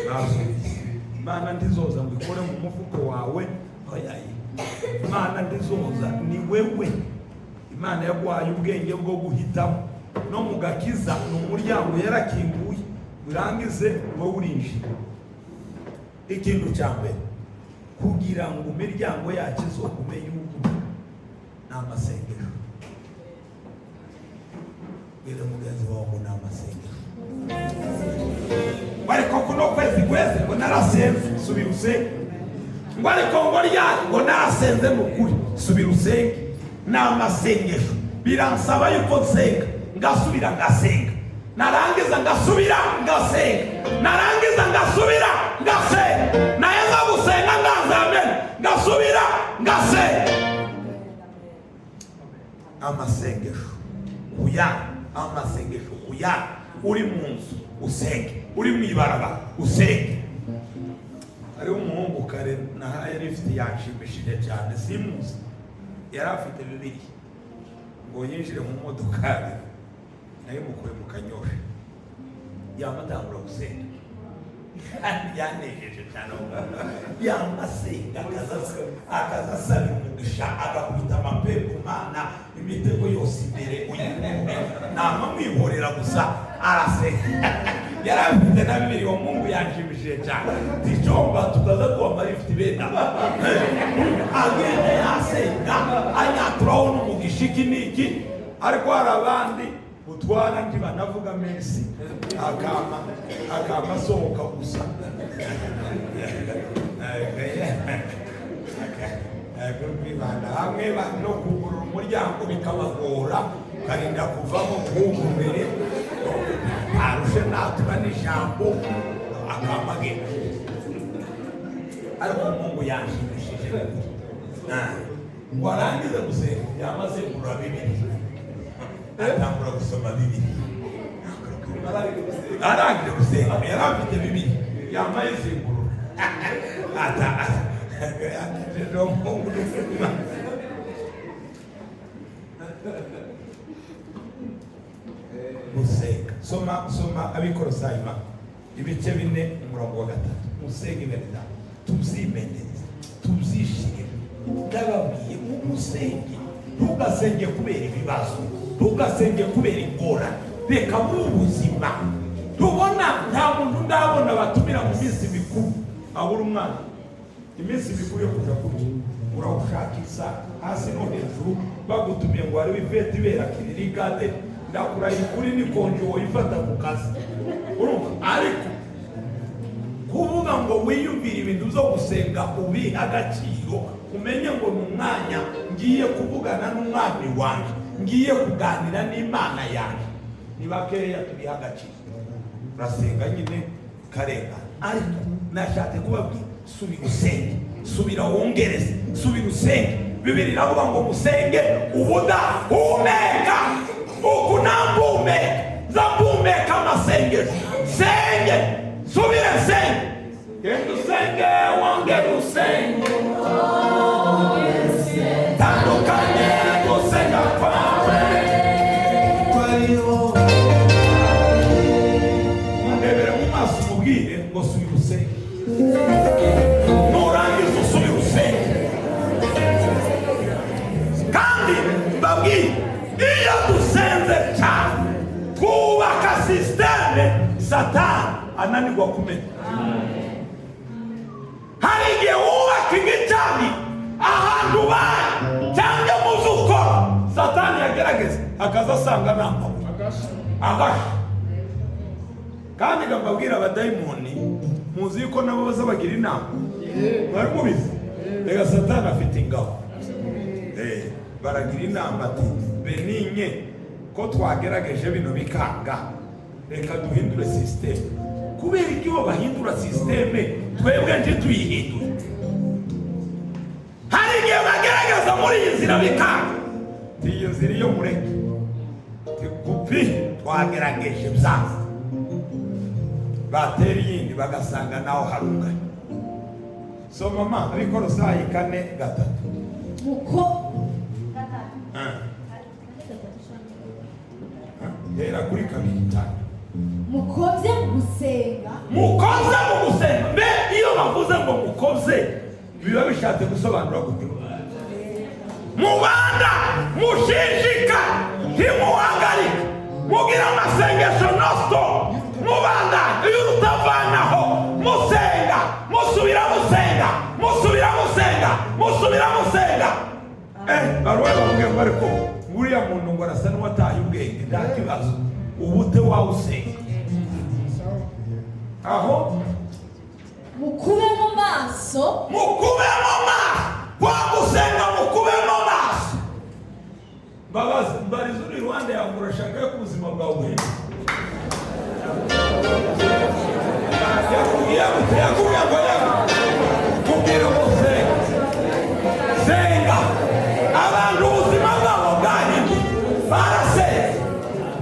[SPEAKER 1] Nabyumvise, Imana ndizoza ngo ikore mu mufuko wawe. Oya, Imana ndizoza, ni wewe. Imana yaguhaye ubwenge bwo guhitamo. No mu gakiza ni umuryango yarakinguye, urangize wowe urinjira. Ikintu cya mbere kugira ngo imiryango yacu izogume yuguruye ni amasengesho. Bwira mugenzi wawe ngo ni amasengesho. Ngo ariko kuno kwezi kwezi ngo narasenze. Subira usenge. Ngo ariko ngo ryari? Ngo narasenze. Mu kuri, subira usenge. Ni amasengesho. Biransaba yuko nsenga, ngasubira ngasenga, narangiza ngasubira ngasenga, narangiza ngasubira ngasenga, naheza gusenga nganza amen, ngasubira ngasenga. Amasengesho kuya, amasengesho kuya. Uri mu nzu usenge, uri mu ibarabara usenge. Hariho umuhungu kare nahaye lift, yanshimishije cyane. Simuzi, yari afite Bibiliya ngo yinjire mu modokari, nayo mukuye mu Kanyosha, yamatangura gusenga. Yanejeje cyane. Yamasenga akaza asabira umugisha, agakubita amapepo. Mana, imitego yose imbere uyikure. Namamwihorera gusa, arasenga. Yari afite na Bibiliya. Uwo mungu yanshimishije cyane. Ticomba tukaza tuwama lift bene agenda yasenga, anyaturaho n'umugisha, iki n'iki. Ariko hari abandi utwara ntibanavuga menshi, akama asohoka gusa. Kwibanda hamwe no kugurura umuryango bikabagora, ukarinda kuvamo ntuwugurure, arushe natura n'ijambo, akamagenda. Ariko umuhungu yanshimishije. Ngo arangize gusenga, yamaze kugura Bibiliya, atangura gusoma Bibiliya. Arangije gusenga, yari afite Bibiliya, yambaye izingurura. Ata yanejeje umuhungu n'umutima. Gusenga. Soma, soma Abikorosayi ibice 4, umurongo wa 3. Musenge bene data, tubyimenyereze, tubyishime. Ndababwiye, umusenge. Ntugasenge kubera ibibazo, ntugasenge kubera ingorane. Reka bube ubuzima tubona. Nta muntu ndabona batumira mu minsi mikuru abura umwana. Iminsi mikuru yo kuja kurya urawushakisha hasi no hejuru. Bagutumiye ngo hariho ifete ibera Kiriri Garden, ndakurahiye kuri ni congé woyifata ku kazi, urumva? Ariko kuvuga ngo wiyumvire ibintu byo gusenga, ubihe agaciro, umenye ngo ni umwanya ngiye kuvugana n'umwami wanjye, ngiye kuganira n'Imana yanjye, ni bakeya tubiha agaciro. Urasenga nyine karengana. Ariko nashatse kubabwira, subira usenge, subira wongereze, subira usenge. Bibiliya iravuga ngo musenge ubudahumeka. Uku nambumeka, nza mpumeka amasengesho. Senge, subire senge, genda usenge, wongere usenge. Tandukanye gusenga kwawe. Mundebere mu maso, umubwire ngo subira usenge. Nurangiza usubire usenge. Kandi mbabwire, iyo dusenze cyane twubaka système Satani ananirwa kumenya. Hari igihe wubaka igicaniro ahantu ubaye cyangwa mu byo ukora, Satani yagerageza akaza asanga ni amabuye, agasha. Kandi mbabwira, abadayimoni muzi yuko nabo baza bagira inama. Mwari mubizi? Reka, Satani afite ingabo. Baragira inama ati: "Beninye ko twagerageje bino bikanga, reka duhindure système." Kubera iki bo bahindura système, twebwe ntituyihindure? Hari igihe bagerageza muri iyi nzira bikanga. Iyi nzira iyo mureke kupi, twagerageje byanze. Batera iyindi, bagasanga naho haruganye. Soma ma Abikorosayi 4:3.
[SPEAKER 2] Muko gatatu.
[SPEAKER 1] Ah,
[SPEAKER 2] 4:3 canke?
[SPEAKER 1] Ah, hera kuri kabiri cyane.
[SPEAKER 2] Mukovye mu gusenga.
[SPEAKER 1] Mukoze mu gusenga. Mbe iyo bavuze ngo mukoze, biba bishatse gusobanura gute? Mubanda mushishika, ntimuhagarike, mugira amasengesho non-stop, mubanda iyo utavanaho, musenga, musubira musenga, musubira musenga, musubira musenga. Baruwe bavuge ngo ariko nguriya muntu ngo arasa n'uwataye ubwenge. Nta kibazo, ubute wawusenga aho.
[SPEAKER 2] Mukube mu maso.
[SPEAKER 1] Mukube mu maso. Kwa gusenga mukube mu maso. Mbabazi, mbariza uri iruhande yawe ngo urashaka ko ubuzima bwawe buhinduka. Yakubwiye gute? Yakubwiye ngo yakubwira ngo senga, senga. Abantu ubuzima bwabo bwahindutse barasenze.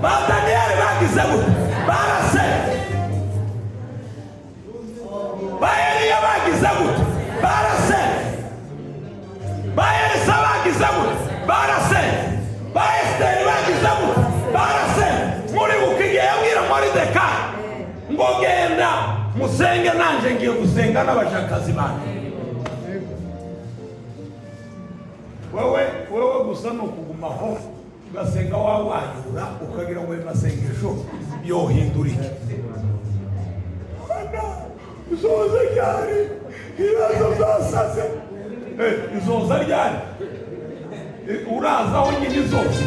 [SPEAKER 1] Ba Daniyeli bagize gute? Barasenze. Ba Eliya bagize gute? Barasenze. Ba Elisa bagize gute? Barasenze. Ba Esiteri bagize gute? Barasenze. Muribuka igihe yabwira Moridekayi ngo genda musenge, nanjye ngiye gusenga n'abashakazi banjye. Wewe, wewe gusa ni ukugumaho ugasenga wawayura, ukagira ngo ayo masengesho yohindura iki? Mana, uzoza ryari? Ibibazo byasaze. Izoza ryari? Uraza aho nyine izoza.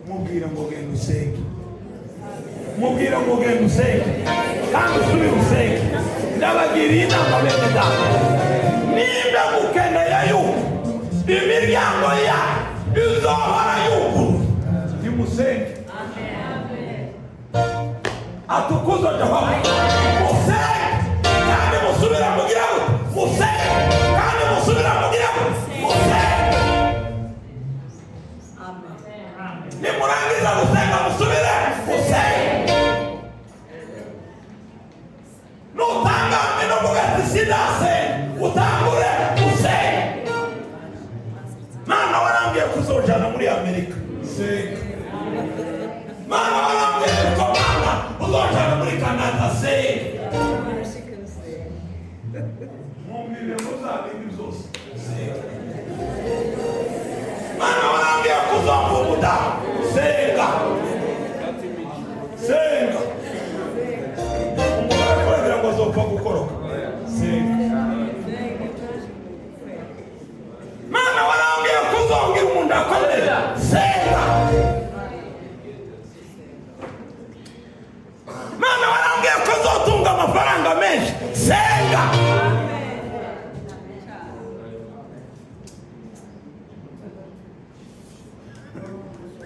[SPEAKER 1] Mubwira ngo genda usenge, mubwira ngo genda usenge kandi usubire usenge. Ndabagiriye inama, bene data, nimba mukeneye yuko imiryango yayo izohora yuguruye, nimusenge. Atukuzwe Jehova. Musenge kandi musubira, mugira ngo musenge kandi musubira, mugira ngo musenge. Nimurangiza gusenga, musubire musenge. Nutanga ameno, ati sinasenga, utangure usenge. Mana, warambwiye kuzojana muri Amerika, senga. Mana, warambwiye ko mana uzojana muri Kanada, senga. Mumbire muzabindi byose, senga. Mana, warambwiye kuzomba umudamu, senga, senga. Umugore kugira ngo azopfa gukoroka, senga. Mana, warambwiye kuzongera umuntu akomeye, senga. Mana, warambwiye kuzotunga amafaranga menshi, senga.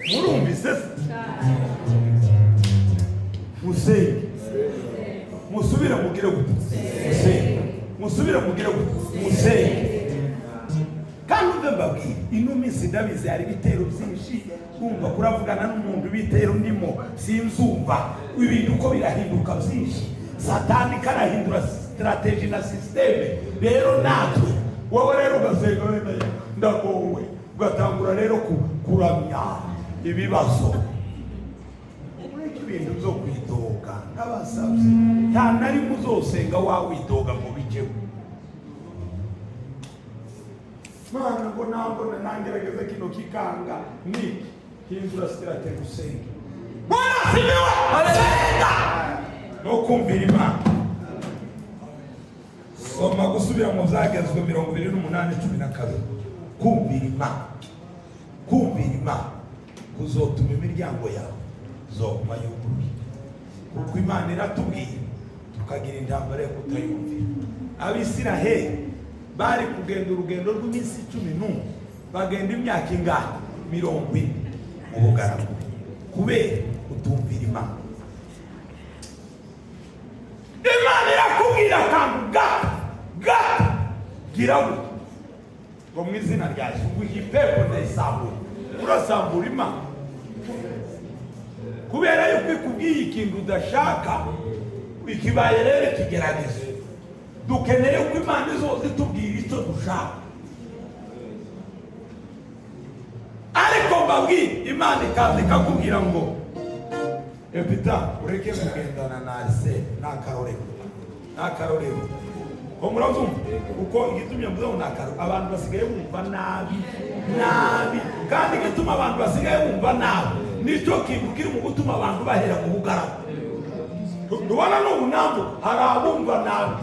[SPEAKER 1] Murumvise se? Musenge, musubire, mugire gute? Musenge, musubire, mugire gute? Musenge. Kandi umve mbabwire, ino minsi ndabizi hari ibitero byinshi. Kumva kuravugana n'umuntu, ibitero ndimo sinzumva, ibintu uko birahinduka byinshi, Satani karahindura stratégie na système. Rero natwe, wowe rero ugasenga, wenda ndagowe, ugatangura rero kuramya ibibazo. Mureke ibintu byo kwidoga, ndabasabye. Nta na rimwe uzosenga wawidoga ngo bijyeho. Mana, ngo nambona nangerageza kino kikanga, niki? Hindura stratégie, usenge. Bwana asifiwe. Senga no kumvira Imana. Soma gusubira mu Byagezwe 28:12. Kumvira Imana, kumvira Imana kuzotuma imiryango yawe zoguma yuguruye, kuko Imana iratubwira tukagira intambara yo kutayumvira. Abisiraheli bari kugenda urugendo rw'iminsi 11, bagenda imyaka ingahe? 40 mu bugaragwa, kubera Utumvira Imana. Imana irakubwira akantu gato gato, gira gutya ngo mu izina rya Yesu, ngo iyi pepo ndayisambura. Urasambura Imana kubera yuko ikubwiye ikintu udashaka. Ikibaye rero ikigeragezo. Dukeneye ko Imana izoza itubwira icyo dushaka. Ariko mbabwire, Imana ikaza ikakubwira ngo: "Epita, ureke kugendana na Arisene." Ni akarorero, ni akarorero ko murabyumva. Kuko igitumye mvuze ngo ni akarorero, abantu basigaye bumva nabi nabi. Kandi igituma abantu basigaye bumva nabi, nicyo kintu kiri mu gutuma abantu bahera mu bugaragu. Ntubona n'ubu ntabwo hari abumva nabi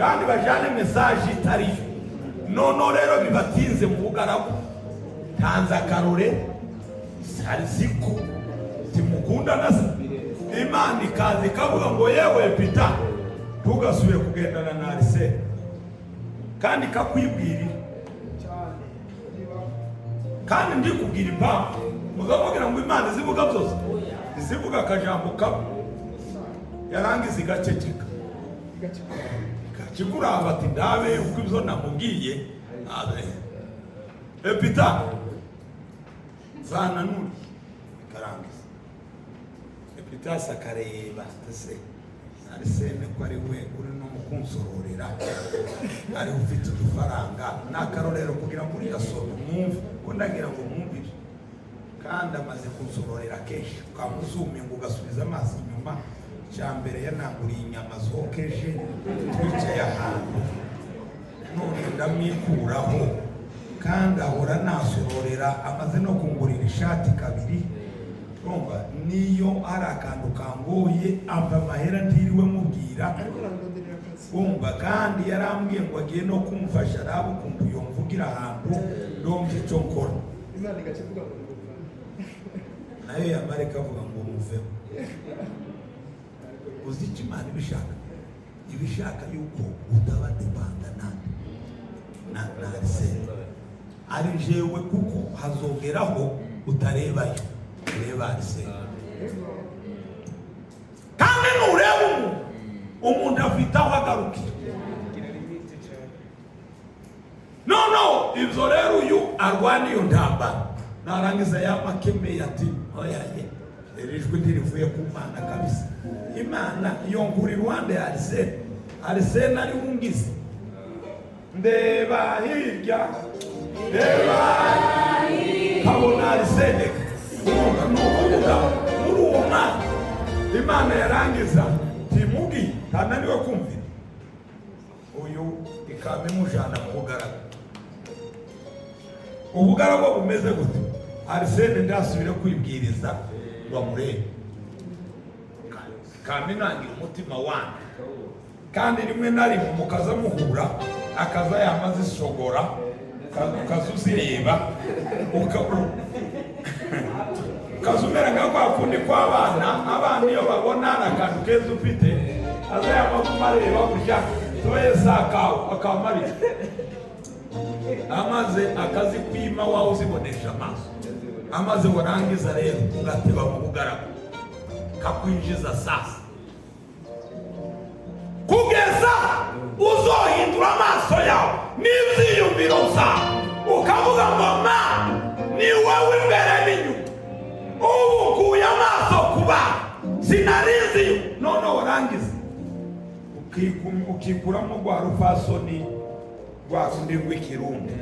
[SPEAKER 1] kandi bajyane message itariyo, noneho rero bibatinze mu bugaragu. Tanze akarore, siko timukundana se? Imana ikaza ikavuga ngo: "Yewe Pita, ntugasubire kugendana na Arisene." Kandi ikakwibwirira, kandi ndikubwira impamvu. Muzamubwira ngo Imana izivuga byose? Izivuga akajambo kamwe, yarangiza igaceceka, ikakikuraba ati: "Ndabe uko ibyo namubwiye abe." Epita zananuri ikarangiza, Epitasi akareba ese Arisene ko ari we uri no mu kunsororera, ari ufite udufaranga. Ni akarorero kugira ngo uriya some mwumve ko ndagira ngo mwumvire. Kandi amaze kunsororera kenshi, ukamuzuminga ugasubiza amaso inyuma. Icya mbere yananguriye inyama zokeje twicaye ahantu, none ndamwikuraho. Kandi ahora nasororera, amaze no kungurira ishati kabiri. Urumva niyo hari akantu kangoye ampa amahera ntiriwe mubwira.
[SPEAKER 3] Ariko arangonderera akazi.
[SPEAKER 1] Umva, kandi yarambwiye ngo agiye no kumfasha, araba ukuntu yomvugira ahantu ndumva icyo nkora.
[SPEAKER 3] Imana igaca ivuga ngo ngumva.
[SPEAKER 1] Nayo yamara ikavuga ngo muveho. Uzi icyo Imana ibishaka? Ibishaka yuko utaba dépendant nande na Arisene ari jewe, kuko hazogeraho utarebayo, ureba Arisene. Kandi nureba umuntu, umuntu afite aho agarukira.
[SPEAKER 3] Gira limite cyane.
[SPEAKER 1] No, ibyo rero uyu arwana iyo ntambara, narangiza yamakemeye ati: "Oya ye, iri jwi ntirivuye ku Mana kabisa. Imana yonkura iruhande ya Arisene, Arisene ari wungize ndeba hirya, ndeba kabona Arisene." Urumva, ni ukuvuga muri uwo mwanya Imana yarangiza timugi ntananiwe kumvira uyu, ikaba imujana mu bugaragu. Ubugaragu bumeze gute? Arisene ndasubire kwibwiriza ngo amurebe, kaminangira umutima wanyu. Kandi rimwe na rimwe mukaza muhura, akaza yamaze isogora, ukaza uzireba, ukaza umera nka kwa kundi kw'abana. Abana iyo babona hari akantu keza ufite, aza yamaguma areba gutya, toye sakawe akamarira amaze akazikwima wawe uzibonesha amaso. Amaze warangiza rero ugateba mu bugaragu, kakwinjiza sasa kugeza uzohindura amaso yawe n'ibyiyumviro byawe, ukavuga ngo: "Ma, ni wowe imbere n'inyuma. Ubu ukuye amaso ku bantu sinarizi." None warangiza ukikuramo rwa rupfasoni, rwa rundi rw'ikirundi,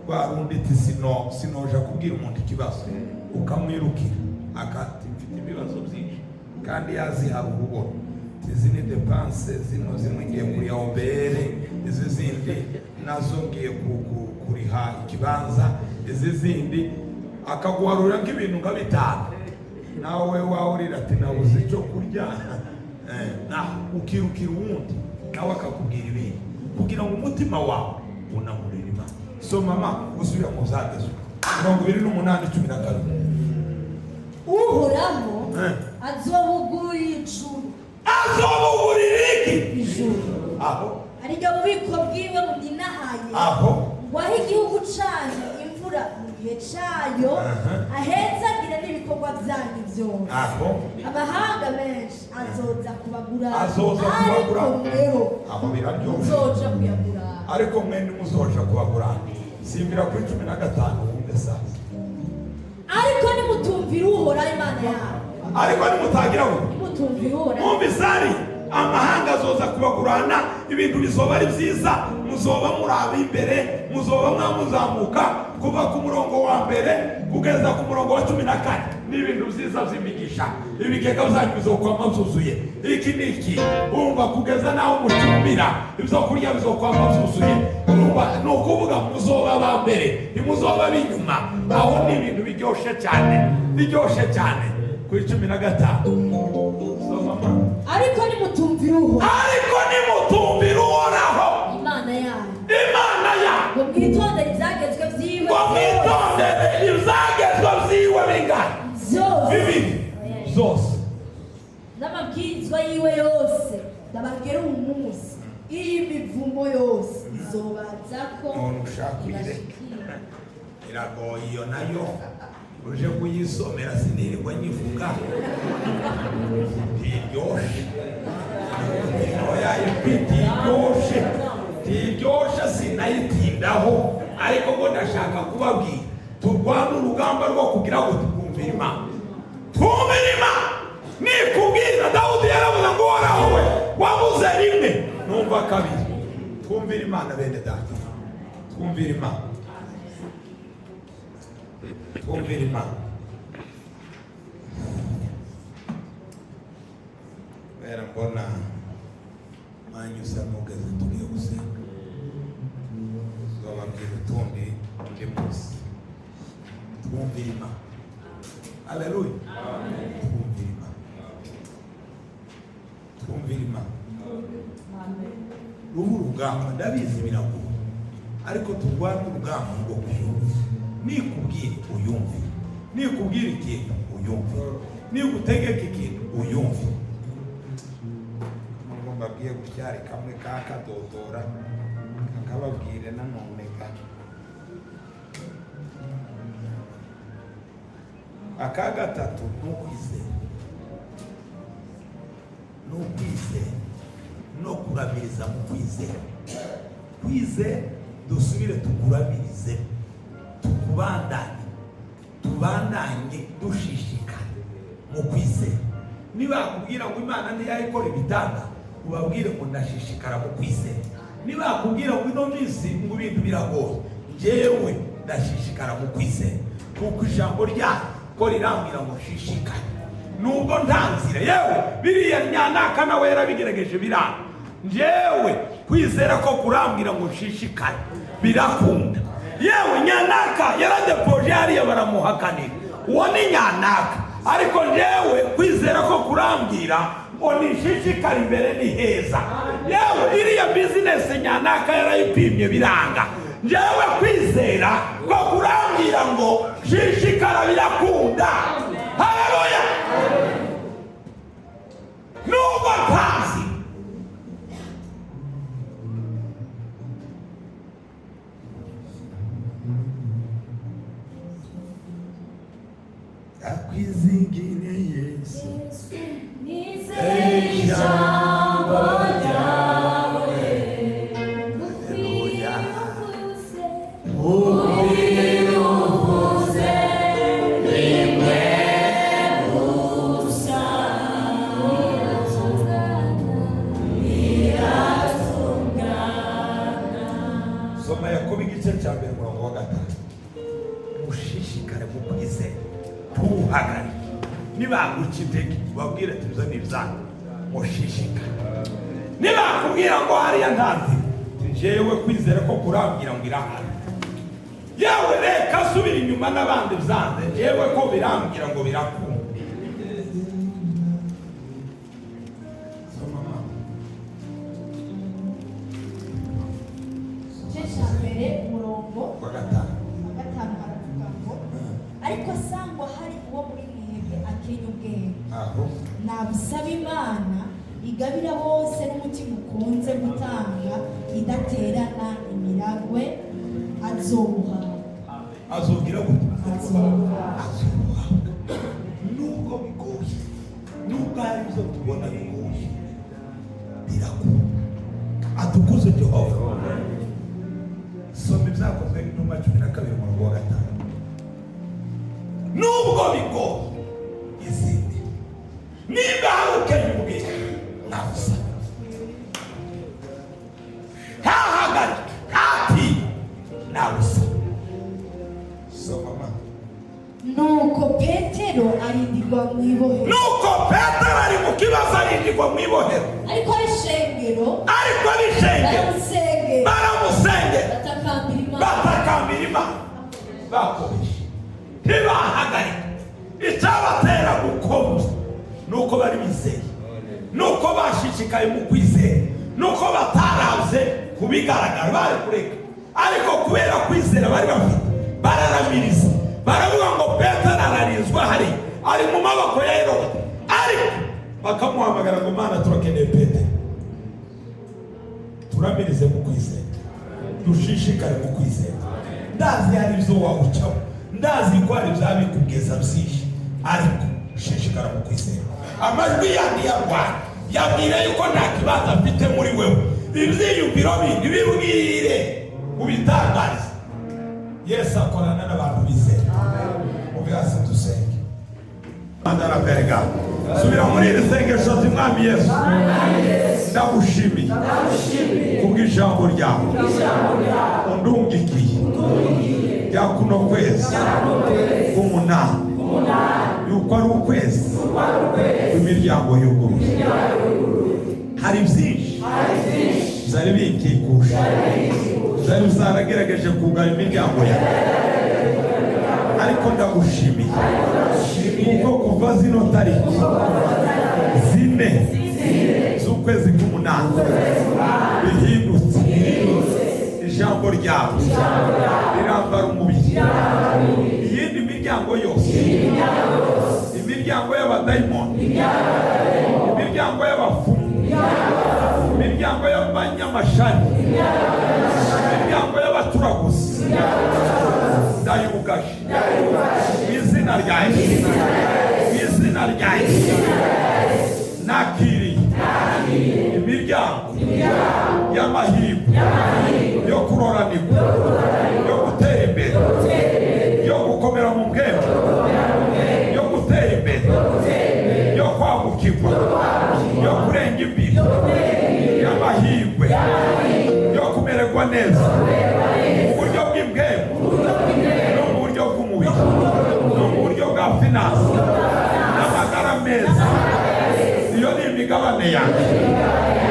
[SPEAKER 1] rwa rundi iti sino sinoja kubwira umuntu ikibazo, ukamwirukira akati: "Mfite ibibazo byinshi." Kandi yaziharura, ubona izi ni dépenses, zino zimwe ngiye kuriha obere, izi zindi nazo ngiye kuriha ikibanza, izi zindi, akaguharurira nk'ibintu nka bitanu. Nawe wawurira ati: "Nabuze icyo kurya." Na ukirukira uwundi, nawe akakubwira ibindi kugira ngo umutima wawe unamurire Imana. So mama, gusubira mu Byagezwe 28:12.
[SPEAKER 2] Uhoraho azobugurira ijuru.
[SPEAKER 1] Azobugurira iki?
[SPEAKER 2] Ijuru.
[SPEAKER 1] Aho.
[SPEAKER 2] Ariryo bubiko bwiwe buninahaye,
[SPEAKER 1] Aho.
[SPEAKER 2] ngo ahe igihugu canyu imvura mu gihe. gihe cayo, ahezagire n'ibikorwa byanyu byose.
[SPEAKER 1] Aho.
[SPEAKER 2] Amahanga menshi azoza kubagura,
[SPEAKER 1] Azoza
[SPEAKER 2] ariko
[SPEAKER 1] kubagura.
[SPEAKER 2] mweho
[SPEAKER 1] Aho biraryoshe.
[SPEAKER 2] muzoja kuyagura.
[SPEAKER 1] Ariko mwe ntimuzoja kubagurana. Simbira kuri 15 wumve sasa.
[SPEAKER 2] Ariko nimutumvira Uhoraho Imana yawe,
[SPEAKER 1] Ariko nimutagira ngo
[SPEAKER 2] nimutumvira Uhoraho,
[SPEAKER 1] mwumvise, ari amahanga azoza kubagurana, ibintu bizoba ari byiza, muzoba muri ab'imbere, muzoba mwamuzamuka kuva ku murongo wa mbere kugeza ku murongo wa 14. Ni ibintu byiza by'imigisha, ibigega byanyu bizokwama byuzuye, iki n'iki, urumva, kugeza n'aho mucumbira ibyo kurya bizokwama byuzuye. Urumva, ni ukuvuga muzoba aba mbere, ntimuzoba ab'inyuma. Aho ni ibintu biryoshye cyane, biryoshye cyane. Kuri 15, soma mama.
[SPEAKER 2] Ariko nimutumvira Uhoraho
[SPEAKER 1] Ariko nimutumvira Uhoraho
[SPEAKER 2] Imana yanyu,
[SPEAKER 1] Imana yawe,
[SPEAKER 2] ngo mwitondere ibyagezwe byiwe
[SPEAKER 1] ngo mwitondere ibyagezwe byiwe bingana
[SPEAKER 2] byose,
[SPEAKER 1] bibiri zose,
[SPEAKER 2] n'amabwirizwa yiwe yose ndababwira uyu munsi, iyi mivumo yose izobazako
[SPEAKER 1] None ushaka uyireke.
[SPEAKER 2] ibashikire.
[SPEAKER 1] Iragoye iyo nayo, uje kuyisomera sinirirwa nyivuga, ntiryoshe. Oya, ntiryoshe, ntiryoshe, sinayitindaho. Ariko ngo ndashaka kubabwira turwane urugamba rwo kugira ngo twumvire Imana, twumvire Imana. Nikubwira, Dawudi yaravuze ngo: "Uhoraho we, wabuze rimwe numva kabiri." Twumvire Imana, bene data, twumvire Imana, twumvire Imana. Kubera mbona mwanya usa n'ugeze, tugiye gusenga, tuzababwira utundi undi munsi. Twumvire Imana. Aleluya! Twumvire Imana, twumvire Imana. Ruba urugamba, ndabizi biragoye, ariko turwane urugamba rwo kuyumva. Nikubwira uyumve, nikubwira ikintu uyumve, nigutegeka ikintu uyumve. Nubwo mbabwiye gutyari kamwe kakadodora kakababwire nanone ka aka gatatu ni ukwizera, ni ukwizera no kuramiriza mu kwizera. Kwizera, dusubire tukuramirize, tukubandanye, tubandanye dushishikare mu kwizera. Nibakubwira ngo Imana ntiyayikora ibitanda, ubabwire ngo ndashishikara mu kwizera. Nibakubwira ngo ino minsi ngo ibintu biragoye, njyewe ndashishikara mu kwizera, kuko ijambo ryayo ko rirambwira ngo nshishikare nubwo nta nzira. Yewe, biriya nyanaka nawe yarabigerageje biranga, njyewe kwizera ko kurambwira ngo nshishikare birakunda. Yewe, nyanaka yaradepoje hariya baramuhakanira, uwo ni nyanaka, ariko njyewe kwizera ko kurambwira ngo nishishikare, imbere ni heza. Yewe, iriya business nyanaka yarayipimye biranga, njyewe kwizera ko kurambwira ngo shishikara birakunda. Haleluya! Nubwo ntazi. Ndakwizigire Yesu.
[SPEAKER 2] Nizeye ijambo ryawe,
[SPEAKER 1] Haleluya.
[SPEAKER 2] kuko uvuze rimwe gusa, biratungana.
[SPEAKER 1] Soma Yakobo igice cya mbere, umurongo wa 5. Mushishikare mu kwizera, ntuhagarike. Nibaguca intege, ubabwire tuzane ibyanyu, mushishikare. Nibakubwira ngo hariya nta nzira, jewe kwizera ko kurambwira ngo irahari. Yewe, reka asubira inyuma n'abandi byanze, jewe ko birambwira ngo birakunda. Soma mama.
[SPEAKER 2] Igice cya mbere, umurongo
[SPEAKER 1] Wa 5.
[SPEAKER 2] Wa 5, haravuga ngo: "Ariko sangwa hari uwo muri mwebwe akenya ubwenge,
[SPEAKER 1] Aho.
[SPEAKER 2] nabusaba Imana igabira bose n'umutima ukunze gutanga idaterana imiragwe, azobuhabwa."
[SPEAKER 1] Azogira gute? Azobuhabwa. Nubwo bigoye, nubwo hari ibyo tubona bigoye, birakunda. Atukuze Jehova. Soma Ibyakozwe n'Intumwa 12, umurongo wa 5. Nubwo bigoye, izindi niba hari ukeneye ubwenge, nawusaba, ntahagarike, ntatinye, nawusaba. Soma ma.
[SPEAKER 2] Nuko Petero arindirwa mu ibohero.
[SPEAKER 1] Nuko Petero ari mu kibazo, arindirwa mu ibohero.
[SPEAKER 2] Ariko ab'ishengero
[SPEAKER 1] Ariko ab'ishengero
[SPEAKER 2] baramusengera,
[SPEAKER 1] baramusengera,
[SPEAKER 2] batakambira Imana.
[SPEAKER 1] Batakambira Imana bakomeje, ntibahagarika. Icyabatera gukomeza nuko bari bizeye, nuko bashishikaye mu kwizera, nuko bataraze ku bigaragara. Bari kureka, ariko kubera kwizera bari bafite, bararamiriza, baravuga ngo Petero ararinzwe hari ari mu maboko ya Herode, ariko bakamuhamagara ngo: "Mana, turakeneye Petero." Turamirize mu kwizera, dushishikare mu kwizera. Ndazi hari ibyo wawucaho, ndazi ko hari ibyabikugeza byinshi, ariko shishikara mu kwizera. Amajwi yandi yarwanya yabwira yuko nta kibazo afite muri wewe. Ibyiyumviro bindi bibwire, ubitangarize. Yesu akorana n'abantu bizera. Muve hasi dusenge. Andaraberga. Subira muri iri sengesho ati: "Mwami Yesu, ndagushimiye kubw'ijambo ryawe undungikiye rya kuno kwezi k'umunani, yuko ari ukwezi kw'imiryango yuguruye. Hari byinshi byari binkikuje, byari byaragerageje kugara imiryango yawe, ariko ndagushimiye kuko kuva zino tariki 4 z'ukwezi k'umunani bihindutse. Ijambo ryawe rirambara umubiri. Iyindi miryango yose, imiryango y'abadayimoni, imiryango y'abapfumu, imiryango y'abanyamashani, imiryango y'abaturaguzi, ndayugaje mu izina rya Yesu, mu izina rya Yesu. Nakiriye imiryango y'amahirwe, yo kuroranirwa, yo gutera imbere, yo gukomera mu bwenge, yo gutera imbere, yo kwagukirwa, yo kurenga imbibi, y'amahirwe yo kumererwa neza mu buryo bw'imbwemu no mu buryo bw'umubiri no mu buryo bwa finance n'amagara meza. Iyo ni imigabane yanjye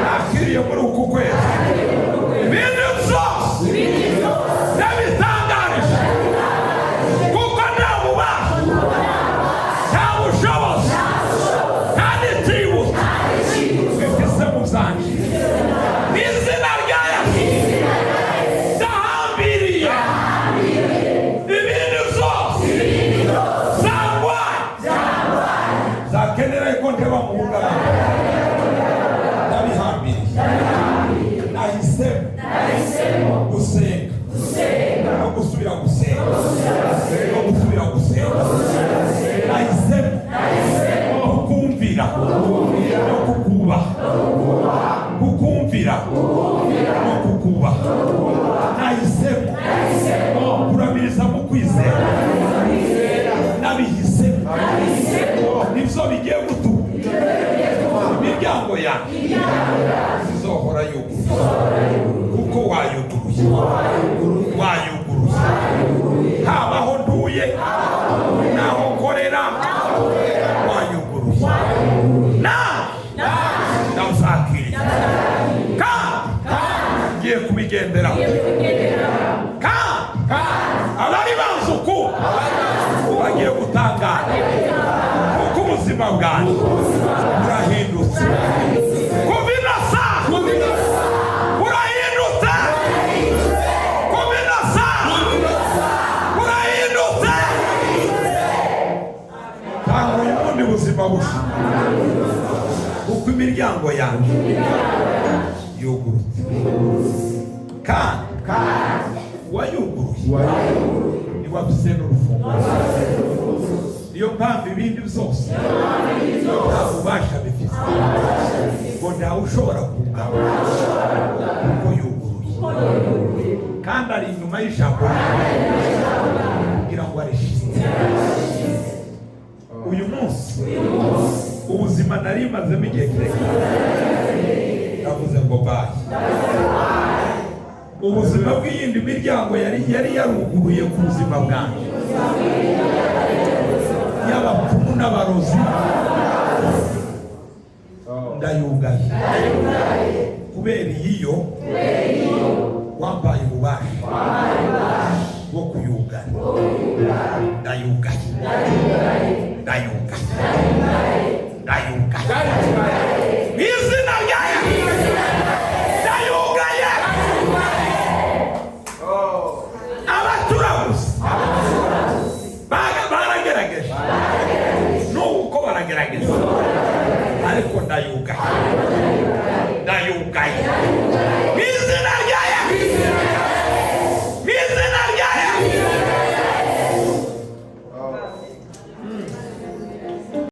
[SPEAKER 1] nakiriye muri uku kwezi. Ibindi byose ndabitangarije kuko nta bubasha, nta bushobozi kandi tibutse bifise mu byanjye. Mu izina rya Yesu ndahambiriye ibindi byose zangwaye, zakenera ko ndeba mu bugarama. Ndabihambiriye. Nahisemo gusenga no gusubira gusenga no gusubira gusenga. Nahisemo kukumvira no kukubaha, kukumvira no kukubaha. Nahisemo kuramiriza mu kwizera. Nabihisemo, nibyo bigiye gutuma imiryango yanjye izohora yuguruye, kuko wayuguruye, wayuguruye, haba aho ntuye n'aho nkorera, wayuguruye. Na ndawusakiriye kandi ngiye kubigenderaho, kandi abari banzi uku bagiye gutangara, kuko ubuzima bwanjye burahindutse. Kuva ino saha burahindutse, kuva ino saha burahindutse. Tanguye ubundi buzima busha, kuko imiryango yanjye yugurutse, kandi uwayuguruye niwe. Niwe afise n'urufunguzo. Niyo mpamvu ibindi byose nta bubasha bifite, ngo ntawe ushobora kugaba kuko yuguruye, kandi ari inyuma y'ijambo rye kugira ngo arishitse. Uyu munsi ubuzima nari mazemo igihe kirekire, navuze ngo bye. Ubuzima bw'iyindi miryango yari yaruguruye ku buzima bwanjye, y'abapfumu n'abarozi, ndayugaye kubera iyo wambaye ububasha bwo kuyugara. Ndayugaye, ndayugaye, ndayugaye mu izina rya Yesu, ndayugaye. Abaturaguzi baragerageje, n'ubu uko baragerageza, ariko ndayugaye, ndayugaye.